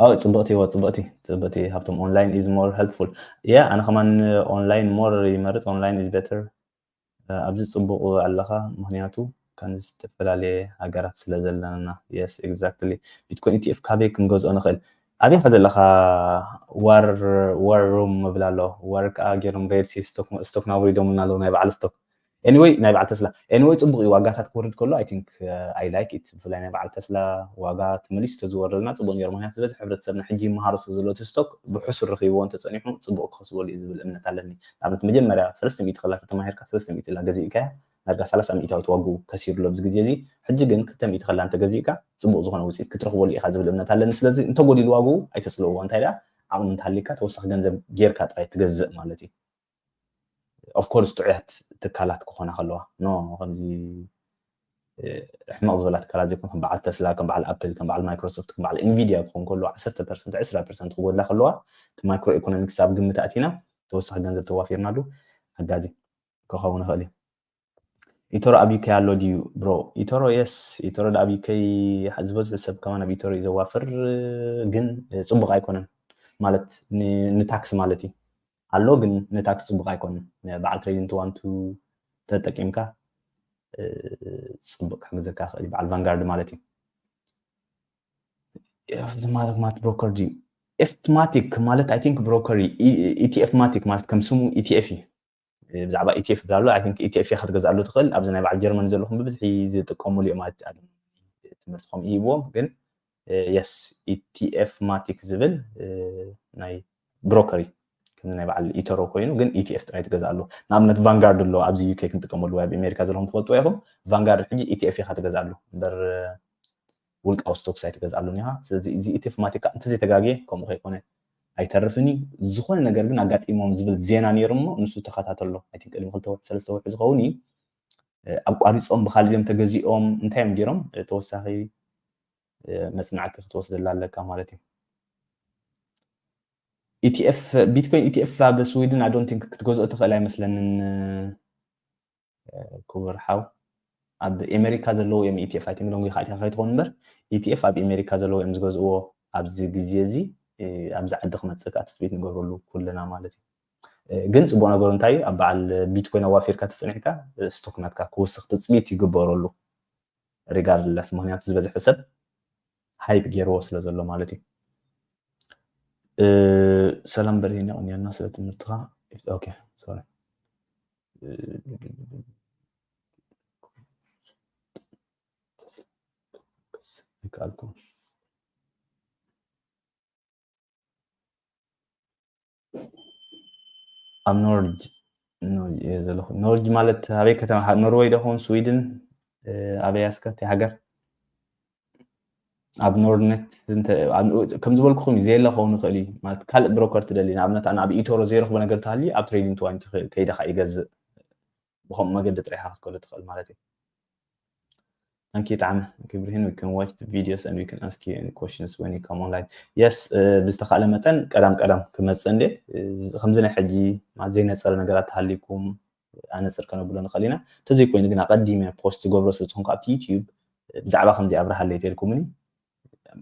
ኣው ፅብቕቲ ወ ፅብቕቲ ፅብቕቲ ሃብቶም online is more helpful። ያ ኣነ ከማን online more ይመርፅ። Online is better። ኣብዚ ፅቡቕ ኣለኻ ምክንያቱ ከም ዝተፈላለየ ሃገራት ስለ ዘለና። Yes, exactly። Bitcoin E T F ካበይ ክንገዝኦ ንኽእል? ኣበይ ከ ዘለኻ? War War Room ምብል ኣሎ። War ከዓ ገይሮም ሬድ ሲ ስቶክ ናውሪዶምና ኣለዉ ናይ በዓል ስቶክ። Anyway ናይ በዓል ተስላ anyway ፅቡቅ እዩ። ዋጋታት ክወርድ ከሎ I think I like it። ብፍላይ ናይ በዓል ተስላ ዋጋ ተመሊሱ ተዝወርደልና ፅቡቅ ነይሩ። ምክንያቱ ዝበዝሕ ሕብረተሰብና ሕጂ ይመሃሮ ስለ ዘሎ እቲ ስቶክ ብሕሱር ረኪብዎ እንተፀኒሑ ፅቡቅ ክኸስበሉ እዩ ዝብል እምነት ኣለኒ። ንኣብነት መጀመርያ ሰለስተ ሚእቲ ከላ ተተማሂርካ ሰለስተ ሚእቲ ላ ገዚእካያ ዳርጋ ሰላሳ ሚእታዊት ዋግኡ ከሲሩ ኣሎ ኣብዚ ግዜ እዚ። ሕጂ ግን ክልተ ሚእቲ ከላ እንተገዚእካ ፅቡቅ ዝኮነ ውፅኢት ክትረክበሉ ኢካ ዝብል እምነት ኣለኒ። ስለዚ እንተጎዲሉ ዋግኡ ኣይተፅልእዎ። እንታይ ደኣ ዓቅሚ እንተሃሊካ ተወሳኪ ገንዘብ ጌርካ ጥራይ ትገዝእ ማለት እዩ። Of course ጥዑያት ትካላት ክኾና ከለዋ no ከምዚ ሕመቕ ዝበላ ትካላት ዘይኮን ከም በዓል ተስላ ከም በዓል ኣፕል ከም በዓል ማይክሮሶፍት ከም በዓል ኢንቪድያ ክኾን ከሎ ዓሰርተ ፐርሰንት ዕስራ ፐርሰንት ክጎድላ ከለዋ እቲ ማይክሮ ኢኮኖሚክስ ኣብ ግምት ኣቲና ተወሳኺ ገንዘብ ተዋፊርናሉ ሓጋዚ ክኸውን ይኽእል እዩ። ኢቶሮ ኣብ ዩኬ ኣሎ ድዩ ብሮ? ኢቶሮ የስ ኢቶሮ ኣብ ዩኬ ዝበዝሑ ሰብ ከማን ኣብ ኢቶሮ እዩ ዘዋፍር። ግን ፅቡቅ ኣይኮነን ማለት ንታክስ ማለት እዩ ኣሎ ግን ንታክስ ፅቡቅ ኣይኮነን። በዓል ትሬዲንግ ትዋንቱ ተጠቂምካ ፅቡቅ ክሕግዘካ ክእል በዓል ቫንጋርድ ማለት እዩ። ማት ብሮከር ድዩ? ኤፍማቲክ ማለት I think ብሮከር እዩ። ኢቲኤፍ ማቲክ ማለት ከም ስሙ ኢቲኤፍ እዩ። ብዛዕባ ኢቲኤፍ ብላሎ I think ኢቲኤፍ ኢኻ ትገዝኣሉ ትኽእል። ኣብዚ ናይ በዓል ጀርመን ዘለኹም ብብዝሒ ዝጥቀሙሉ እዮም። ትምህርቲ ከም ይህብዎም ግን የስ ኢቲኤፍ ማቲክ ዝብል ናይ ብሮከር እዩ። ከም ናይ በዓል ኢተሮ ኮይኑ ግን ኢቲኤፍ ጥራይ ትገዝኣሉ። ንኣብነት ቫንጋርድ ኣሎ ኣብዚ ዩኬ ክንጥቀመሉ ወይ ኣብ ኣሜሪካ ዘለኹም ትፈልጥዎ ኢኹም። ቫንጋርድ ሕጂ ኢቲኤፍ ኢኻ ትገዝኣሉ እምበር ውልቃዊ ስቶክስ ኣይትገዝኣሉን ኢኻ። ስለዚ እዚ ኢቲኤፍ ማቲክ ከዓ እንተዘይተጋግየ ከምኡ ከይኮነ ኣይተርፍን እዩ። ዝኾነ ነገር ግን ኣጋጢሞም ዝብል ዜና ነይሩ እሞ ንሱ ተኸታተሎ። I think ቅድሚ ክልተ ወርሒ ሰለስተ ወርሒ ዝኸውን እዩ። ኣቋሪፆም ብካሊእ እዮም ተገዚኦም እንታይ እዮም ገይሮም ተወሳኺ መፅናዕቲ ክትወስደላ ኣለካ ማለት እዩ። ኢቲኤፍ ቢትኮይን ኢቲኤፍ ኣብ ስዊድን I don't think ክትገዝኦ ትኽእል ኣይመስለንን። ክቡር ሓው ኣብ ኤሜሪካ ዘለዉ እዮም ኢቲኤፍ ኣይቲንክ ሎንጊ ካእቲካ ከይትኸውን እምበር ኢቲኤፍ ኣብ ኤሜሪካ ዘለዉ እዮም ዝገዝእዎ። ኣብዚ ግዜ እዚ ኣብዚ ዓዲ ክመፅእ ከዓ ትፅቢት ንገብረሉ ኩልና ማለት እዩ። ግን ፅቡቅ ነገሩ እንታይ እዩ ኣብ በዓል ቢትኮይን ኣዋፊርካ ተፀኒሕካ ስቶክ ናትካ ክውስኽ ትፅቢት ይግበረሉ። ሪጋርድለስ ምክንያቱ ዝበዝሐ ሰብ ሃይፕ ገይርዎ ስለ ዘሎ ማለት እዩ። ሰላም በርሂን የቐንየልና ስለ ትምህርትኻ። ኦኬ ሶሪ ይከኣልኩ። ኣብ ኖርጅ ኖርጅ እየ ዘለኹ። ኖርጅ ማለት ኣበይ ከተማ? ኖርወይ ዶ ኸውን? ስዊድን? ኣበይ ኣስከ? እንታይ ሃገር? ኣብ ኖርድኔት ከም ዝበልኩኹም እዩ፣ ዘየለ ክኸውን ይኽእል እዩ። ማለት ካልእ ብሮከር ትደሊ፣ ንኣብነት ኣነ ኣብ ኢቶሮ ዘይረኽቦ ነገር ተሃልዩ ኣብ ትሬዲንግ ትዋንቲ ከይደ ከዓ ይገዝእ። ብኸምኡ መገዲ ጥራይ ኢኻ ክትከሎ ትኽእል ማለት እዩ። Thank you ጣዕመ። Gibrahim, we can watch the videos and we can ask you any questions when you come online. Yes, ብዝተኻእለ መጠን ቀዳም ቀዳም ክመፅእ እንደ ከምዚ ናይ ሕጂ ዘይነፀረ ነገራት ተሃሊኩም ኣነፅር ከነብሎ ንኽእል ኢና። እንተዘይኮይኑ ግን ኣቐዲመ ፖስት ገብሮ ስለ ዝኾንኩ ኣብቲ ዩቲዩብ ብዛዕባ ከምዚ ኣብርሃለይ ተልኩምኒ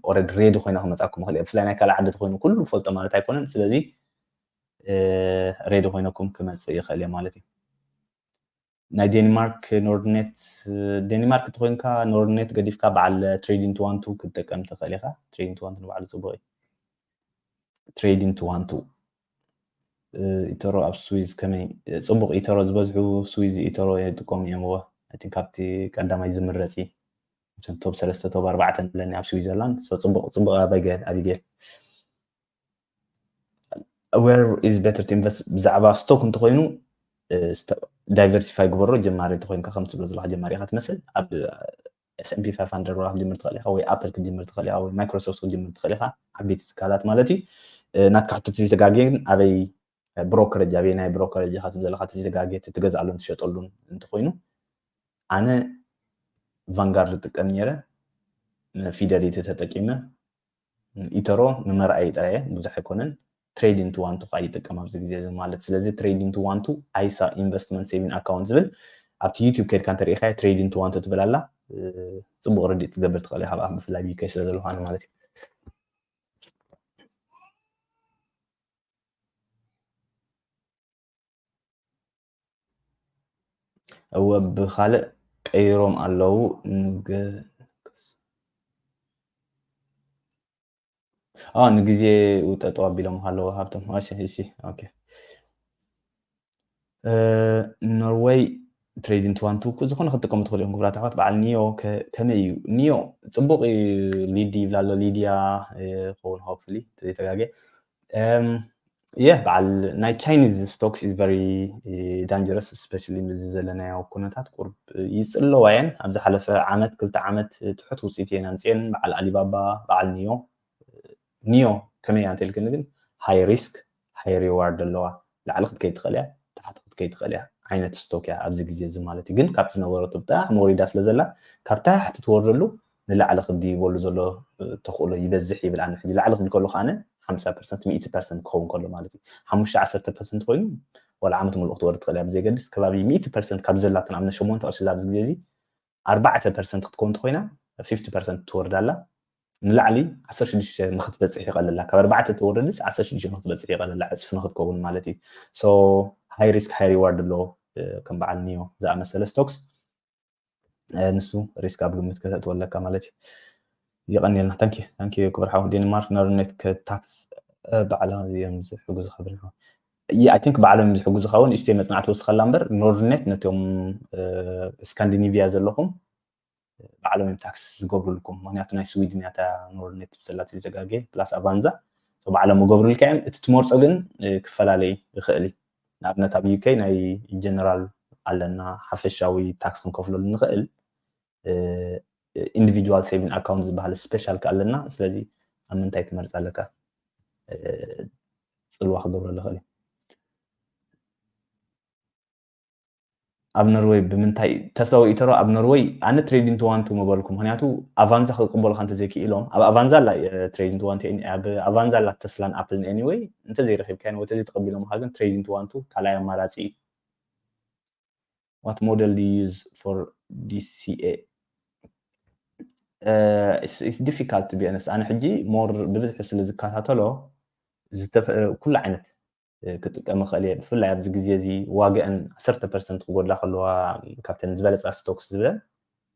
ኦረድ ሬዲ ኮይና ክመፃኩም ይኽእል እየ። ብፍላይ ናይ ካልእ ዓዲ ተኮይኑ ኩሉ ፈልጦ ማለት ኣይኮነን። ስለዚ ሬዲ ኮይነኩም ክመፅእ ይኽእል እየ ማለት እዩ። ናይ ዴንማርክ ኖርድኔት ዴንማርክ እንተኮይንካ ኖርድኔት ገዲፍካ በዓል ትሬዲንግ ትዋንቱ ክትጥቀም ትኽእል ኢኻ። ትሬዲንግ ትዋንቱ ንባዕሉ ፅቡቅ እዩ። ትሬዲንግ ትዋንቱ ኢተሮ ኣብ ስዊዝ ከመይ ፅቡቅ ኢተሮ ዝበዝሑ ስዊዝ ኢተሮ ይጥቀሙ እዮም። እወ እቲ ካብቲ ቀዳማይ ዝምረፂ ቶብ ሰለስተ ቶብ ኣርባዕተ ኣለኒ ኣብ ስዊዘርላንድ። ፅቡቅ ፅቡቅ ኣቢጌል ኣቢጌል where is better to invest ብዛዕባ ስቶክ እንተኮይኑ ዳይቨርሲፋይ ግበሮ። ጀማሪ እንተኮይንካ ከም ትብሎ ዘለካ ጀማሪ ኢካ ትመስል ኣብ S&P five hundred ክትጅምር ትኽእል ኢኻ ወይ ኣፕል ክትጅምር ትኽእል ኢኻ ወይ ማይክሮሶፍት ክትጅምር ትኽእል ኢኻ። ዓበይቲ ትካላት ማለት እዩ። ናትካ ሕቶ ተዘይተጋግየ ግን ኣበይ ብሮከረጅ ኣበይ ናይ ብሮከረጅ ኢኻ ትብል ዘለካ ተዘይተጋግየ ትገዝኣሉን ትሸጠሉን እንተኮይኑ ኣነ ቫንጋርድ ዝጥቀም ነይረ። ፊደሊቲ ተጠቂመ ኢተሮ ንመርኣይ ጥራየ ብዙሕ ኣይኮነን። ትሬዲንግ ትዋንቱ ከዓ ይጥቀም ኣብዚ ግዜ እዚ ማለት ስለዚ ትሬዲንግ ትዋንቱ ኣይሳ ኢንቨስትመንት ሴቪንግ ኣካውንት ዝብል ኣብቲ ዩቲዩብ ከድካ እንተሪኢካ ትሬዲንግ ትዋንቱ ትብል ኣላ። ፅቡቅ ርድእ ትገብር ትኽእል ኢኻ ብፍላይ ቢከይ ስለ ዘለኳ ማለት እዩ። እወ ብኻልእ ቀይሮም ኣለዉ። ንግዜ ጠጠው ኣቢሎም ኣለዉ ሃብቶም። እሺ እሺ ኦኬ። ኖርወይ ትሬዲንግ ትዋንቱ ዝኾነ ክትጥቀሙ ትኽእሉ ኢኹም። ክብራት ኣሕዋት በዓል ኒዮ ከመይ እዩ? ኒዮ ፅቡቅ እዩ። ሊዲ ይብላ ኣሎ ሊድያ ክኸውን ሆፕፍሊ ተዘይተጋገ የ በዓል ናይ ቻይኒዝ ስቶክስ is very dangerous especially ምዚ ዘለናዮ ኩነታት ቁርብ ይፅለዋ እየን። ኣብ ዝሓለፈ ዓመት ክልተ ዓመት ትሑት ውፅኢት እየን ኣምፅኤን በዓል ኣሊባባ በዓል ኒዮ ኒዮ ከመይ እያ እንተልክኒ ግን ሃይ ሪስክ ሃይ ሪዋርድ ኣለዋ። ላዕሊ ክትከይድ ትኽእል እያ ታሕቲ ክትከይድ ትኽእል እያ ዓይነት ስቶክ እያ ኣብዚ ግዜ እዚ ማለት እዩ። ግን ካብቲ ዝነበረቶ ብጣዕሚ ወሪዳ ስለ ዘላ ካብ ታሕቲ ትወርደሉ ንላዕሊ ክድይበሉ ዘሎ ተኽእሎ ይበዝሕ ይብል። ኣነ ሕጂ ላዕሊ ክብል ከሎ ከዓነ ሓምሳ ፐርሰንት ሚእቲ ፐርሰንት ክኸውን ከሎ ማለት እዩ። ሓሙሽተ ዓሰርተ ፐርሰንት ኮይኑ ዋላ ዓመት ሙሉእ ክትወርድ ትኽእል እያ ብዘየገድስ ከባቢ ሚእቲ ፐርሰንት ካብ ዘላቶ ንኣብነት ሸሞንተ ቅርሺ ኣብዚ ግዜ እዚ ኣርባዕተ ፐርሰንት ክትከውን እንተኮይና ፊፍቲ ፐርሰንት ትወርድ ኣላ። ንላዕሊ ዓሰርተ ሽዱሽተ ንክትበፅሕ ይቀልላ ካብ ኣርባዕተ ተወርድስ ዓሰርተ ሽዱሽተ ንክትበፅሕ ይቀልላ ዕፅፊ ንክትከውን ማለት እዩ። ሃይ ሪስክ ሃይ ሪዋርድ ኣሎ ከም በዓል ኒዮ ዝኣመሰለ ስቶክስ ንሱ ሪስክ ኣብ ግምት ከተእትወለካ ማለት እዩ። ይቀኒልና ታንኪ ታንኪ ክብር ሓው ዴንማርክ ናርነት ከታክስ ባዕላ እዮም ዝሕግዙ ከብር I think ባዕሎም ዝሕግዙ ካውን እሽተይ መፅናዕቲ ወስኸላ እምበር ኖርድኔት ነቶም ስካንዲኒቪያ ዘለኹም ባዕሎም እዮም ታክስ ዝገብሩልኩም። ምክንያቱ ናይ ስዊድን ያታ ኖርድኔት ብዘላ ተዘጋገ ፕላስ ኣቫንዛ ባዕሎም ይገብሩልካ እዮም። እቲ ትመርፆ ግን ክፈላለይ ይኽእል እዩ። ንኣብነት ኣብ ዩኬ ናይ ጀነራል ኣለና ሓፈሻዊ ታክስ ክንከፍለሉ ንኽእል። ኢንዲቪጁዋል ሴቪንግ ኣካውንት ዝበሃል ስፔሻል ከ ኣለና። ስለዚ ኣብ ምንታይ ትመርፅ ኣለካ? ፅልዋ ክገብረሉ ይኽእል እዩ። ኣብ ኖርወይ ብምንታይ ተስፋ ወይ ኢተሮ ኣብ ኖርወይ ኣነ ትሬዲንግ ትዋንቱ ምበልኩ ምክንያቱ ኣቫንዛ ክቅበሉካ እንተዘይክኢሎም ኣብ ኣቫንዛ ኣላ ትሬዲንግ ትዋንቱ ኣብ ኣቫንዛ ኣላ ተስላን ኣፕልን ኤኒወይ እንተዘይረኪብካዮ ወይ ተዘይተቀቢሎምካ ግን ትሬዲንግ ትዋንቱ ካልኣይ ኣማራፂ እዩ። What model do you use for D C A? It's difficult to be honest. ኣነ ሕጂ ሞር ብብዝሒ ስለ ዝከታተሎ ኩሉ ዓይነት ክጥቀም እኽእል እየ። ብፍላይ ኣብዚ ግዜ እዚ ዋግአን ዓሰርተ ፐርሰንት ክጎድላ ከለዋ ካብተን ዝበለፃ ስቶክስ ዝብለን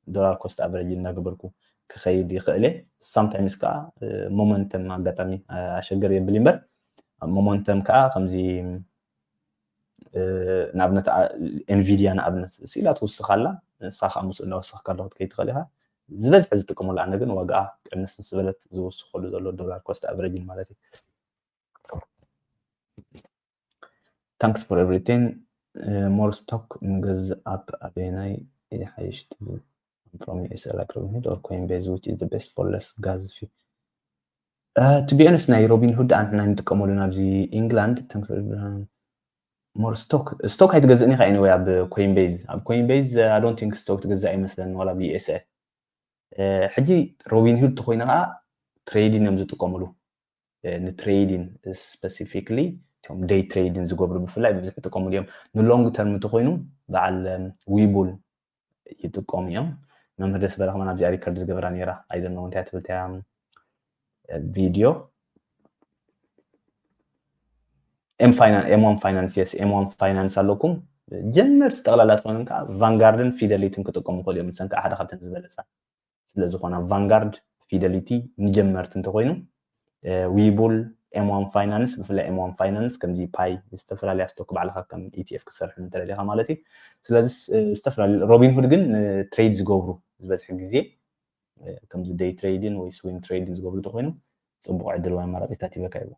ዶላር ኮስት ኣቨሬጅ እናገበርኩ ክኸይድ ይኽእል እየ። ሳምታይምስ ከዓ ሞመንተም ኣጋጣሚ ኣሸገር የብል እምበር ሞመንተም ከዓ ከምዚ ንኣብነት ኤንቪድያ ንኣብነት ስኢላ ትውስኽ ኣላ። ንስኻ ከዓ ምስኡ እናወሰኽካ ኣለኹ ክትከይድ ትኽእል ኢኻ። ዝበዝሐ ዝጥቀመሉ ኣነ ግን ዋግኣ ቅንስ ምስ ዝበለት ዝውስኸሉ ዘሎ ዶላር ኮስት ኣቨሬጅን ማለት እዩ። Thanks for everything. More stock ንገዝእ ኣብ ኣበየናይ ይሓይሽ ትብል? From USA like Robinhood or Coinbase, which is the best for less gas fee? To be honest, ናይ Robinhood ኣንሕና ንጥቀመሉ ናብዚ ኢንግላንድ። More stock stock ኣይትገዝእን ኢኻ። Anyway ኣብ ኮይንቤዝ ኣብ ኮይንቤዝ I don't think stock ትገዝእ ኣይመስለኒ ዋላ ብዩኤስኤ። ሕጂ ሮቢንሁድ ተኮይኑ ከዓ ትሬዲን እዮም ዝጥቀምሉ። ንትሬዲን specifically እቶም day trading ዝገብሩ ብፍላይ ብዙሕ ይጥቀምሉ እዮም። ንሎንግ ተርም ተኮይኑ በዓል ዊቡል ይጥቀሙ እዮም። መምህር ደስ በረኸ ናብዚኣ ሪከርድ ዝገበራ ነይራ። ኣይደኖ እንታይ ትብል እያ ቪድዮ። M Finance M one Finance yes M one Finance ኣለኩም። ጀመርቲ ጠቕላላ ትኮይኖም ከዓ ቫንጋርድን ፊደሊትን ክጥቀሙ ክእሉ እዮም። ንሰን ከዓ ሓደ ካብተን ዝበለፃ ስለዝኮና ቫንጋርድ ፊደሊቲ ንጀመርቲ እንተኮይኑ ዊቡል M one Finance ብፍላይ M one Finance ከምዚ ፓይ ዝተፈላለያ ስቶክ ባዕልካ ከም ኢቲኤፍ ክትሰርሕ እንተደሊካ ማለት እዩ። ስለዚ ዝተፈላለየ ሮቢንሁድ ግን ትሬድ ዝገብሩ ዝበዝሕ ግዜ ከምዚ day trading ወይ ስዊንግ ትሬዲንግ ዝገብሩ ተኮይኑ ፅቡቅ ዕድል ወይ ኣማራፂታት ይበካ ይብሉ።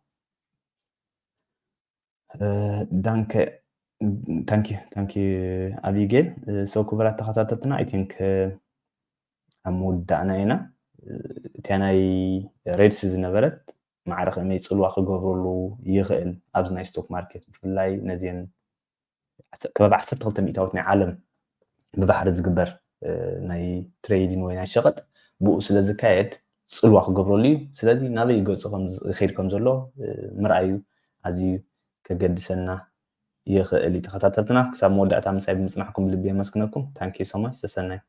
ዳንከ ታንኪ ታንኪ ኣቢጌል። So ክቡራት ተኸታተልትና I think ኣብ ምውዳእና ኢና። እቲያ ናይ ሬድሲ ዝነበረት ማዕረ ከመይ ፅልዋ ክገብረሉ ይኽእል ኣብዚ ናይ ስቶክ ማርኬት ብፍላይ ነዚን ከባቢ ዓሰርተ ክልተ ሚእታዊት ናይ ዓለም ብባሕሪ ዝግበር ናይ ትሬዲን ወይ ናይ ሸቐጥ ብኡ ስለ ዝካየድ ፅልዋ ክገብረሉ እዩ። ስለዚ ናበይ ገፁ ከይድ ከም ዘሎ ምርኣዩ ኣዝዩ ከገድሰና ይኽእል እዩ። ተኸታተልትና ክሳብ መወዳእታ ምሳይ ብምፅናሕኩም ብልቢ የመስግነኩም። Thank you so much። ሰሰናይ።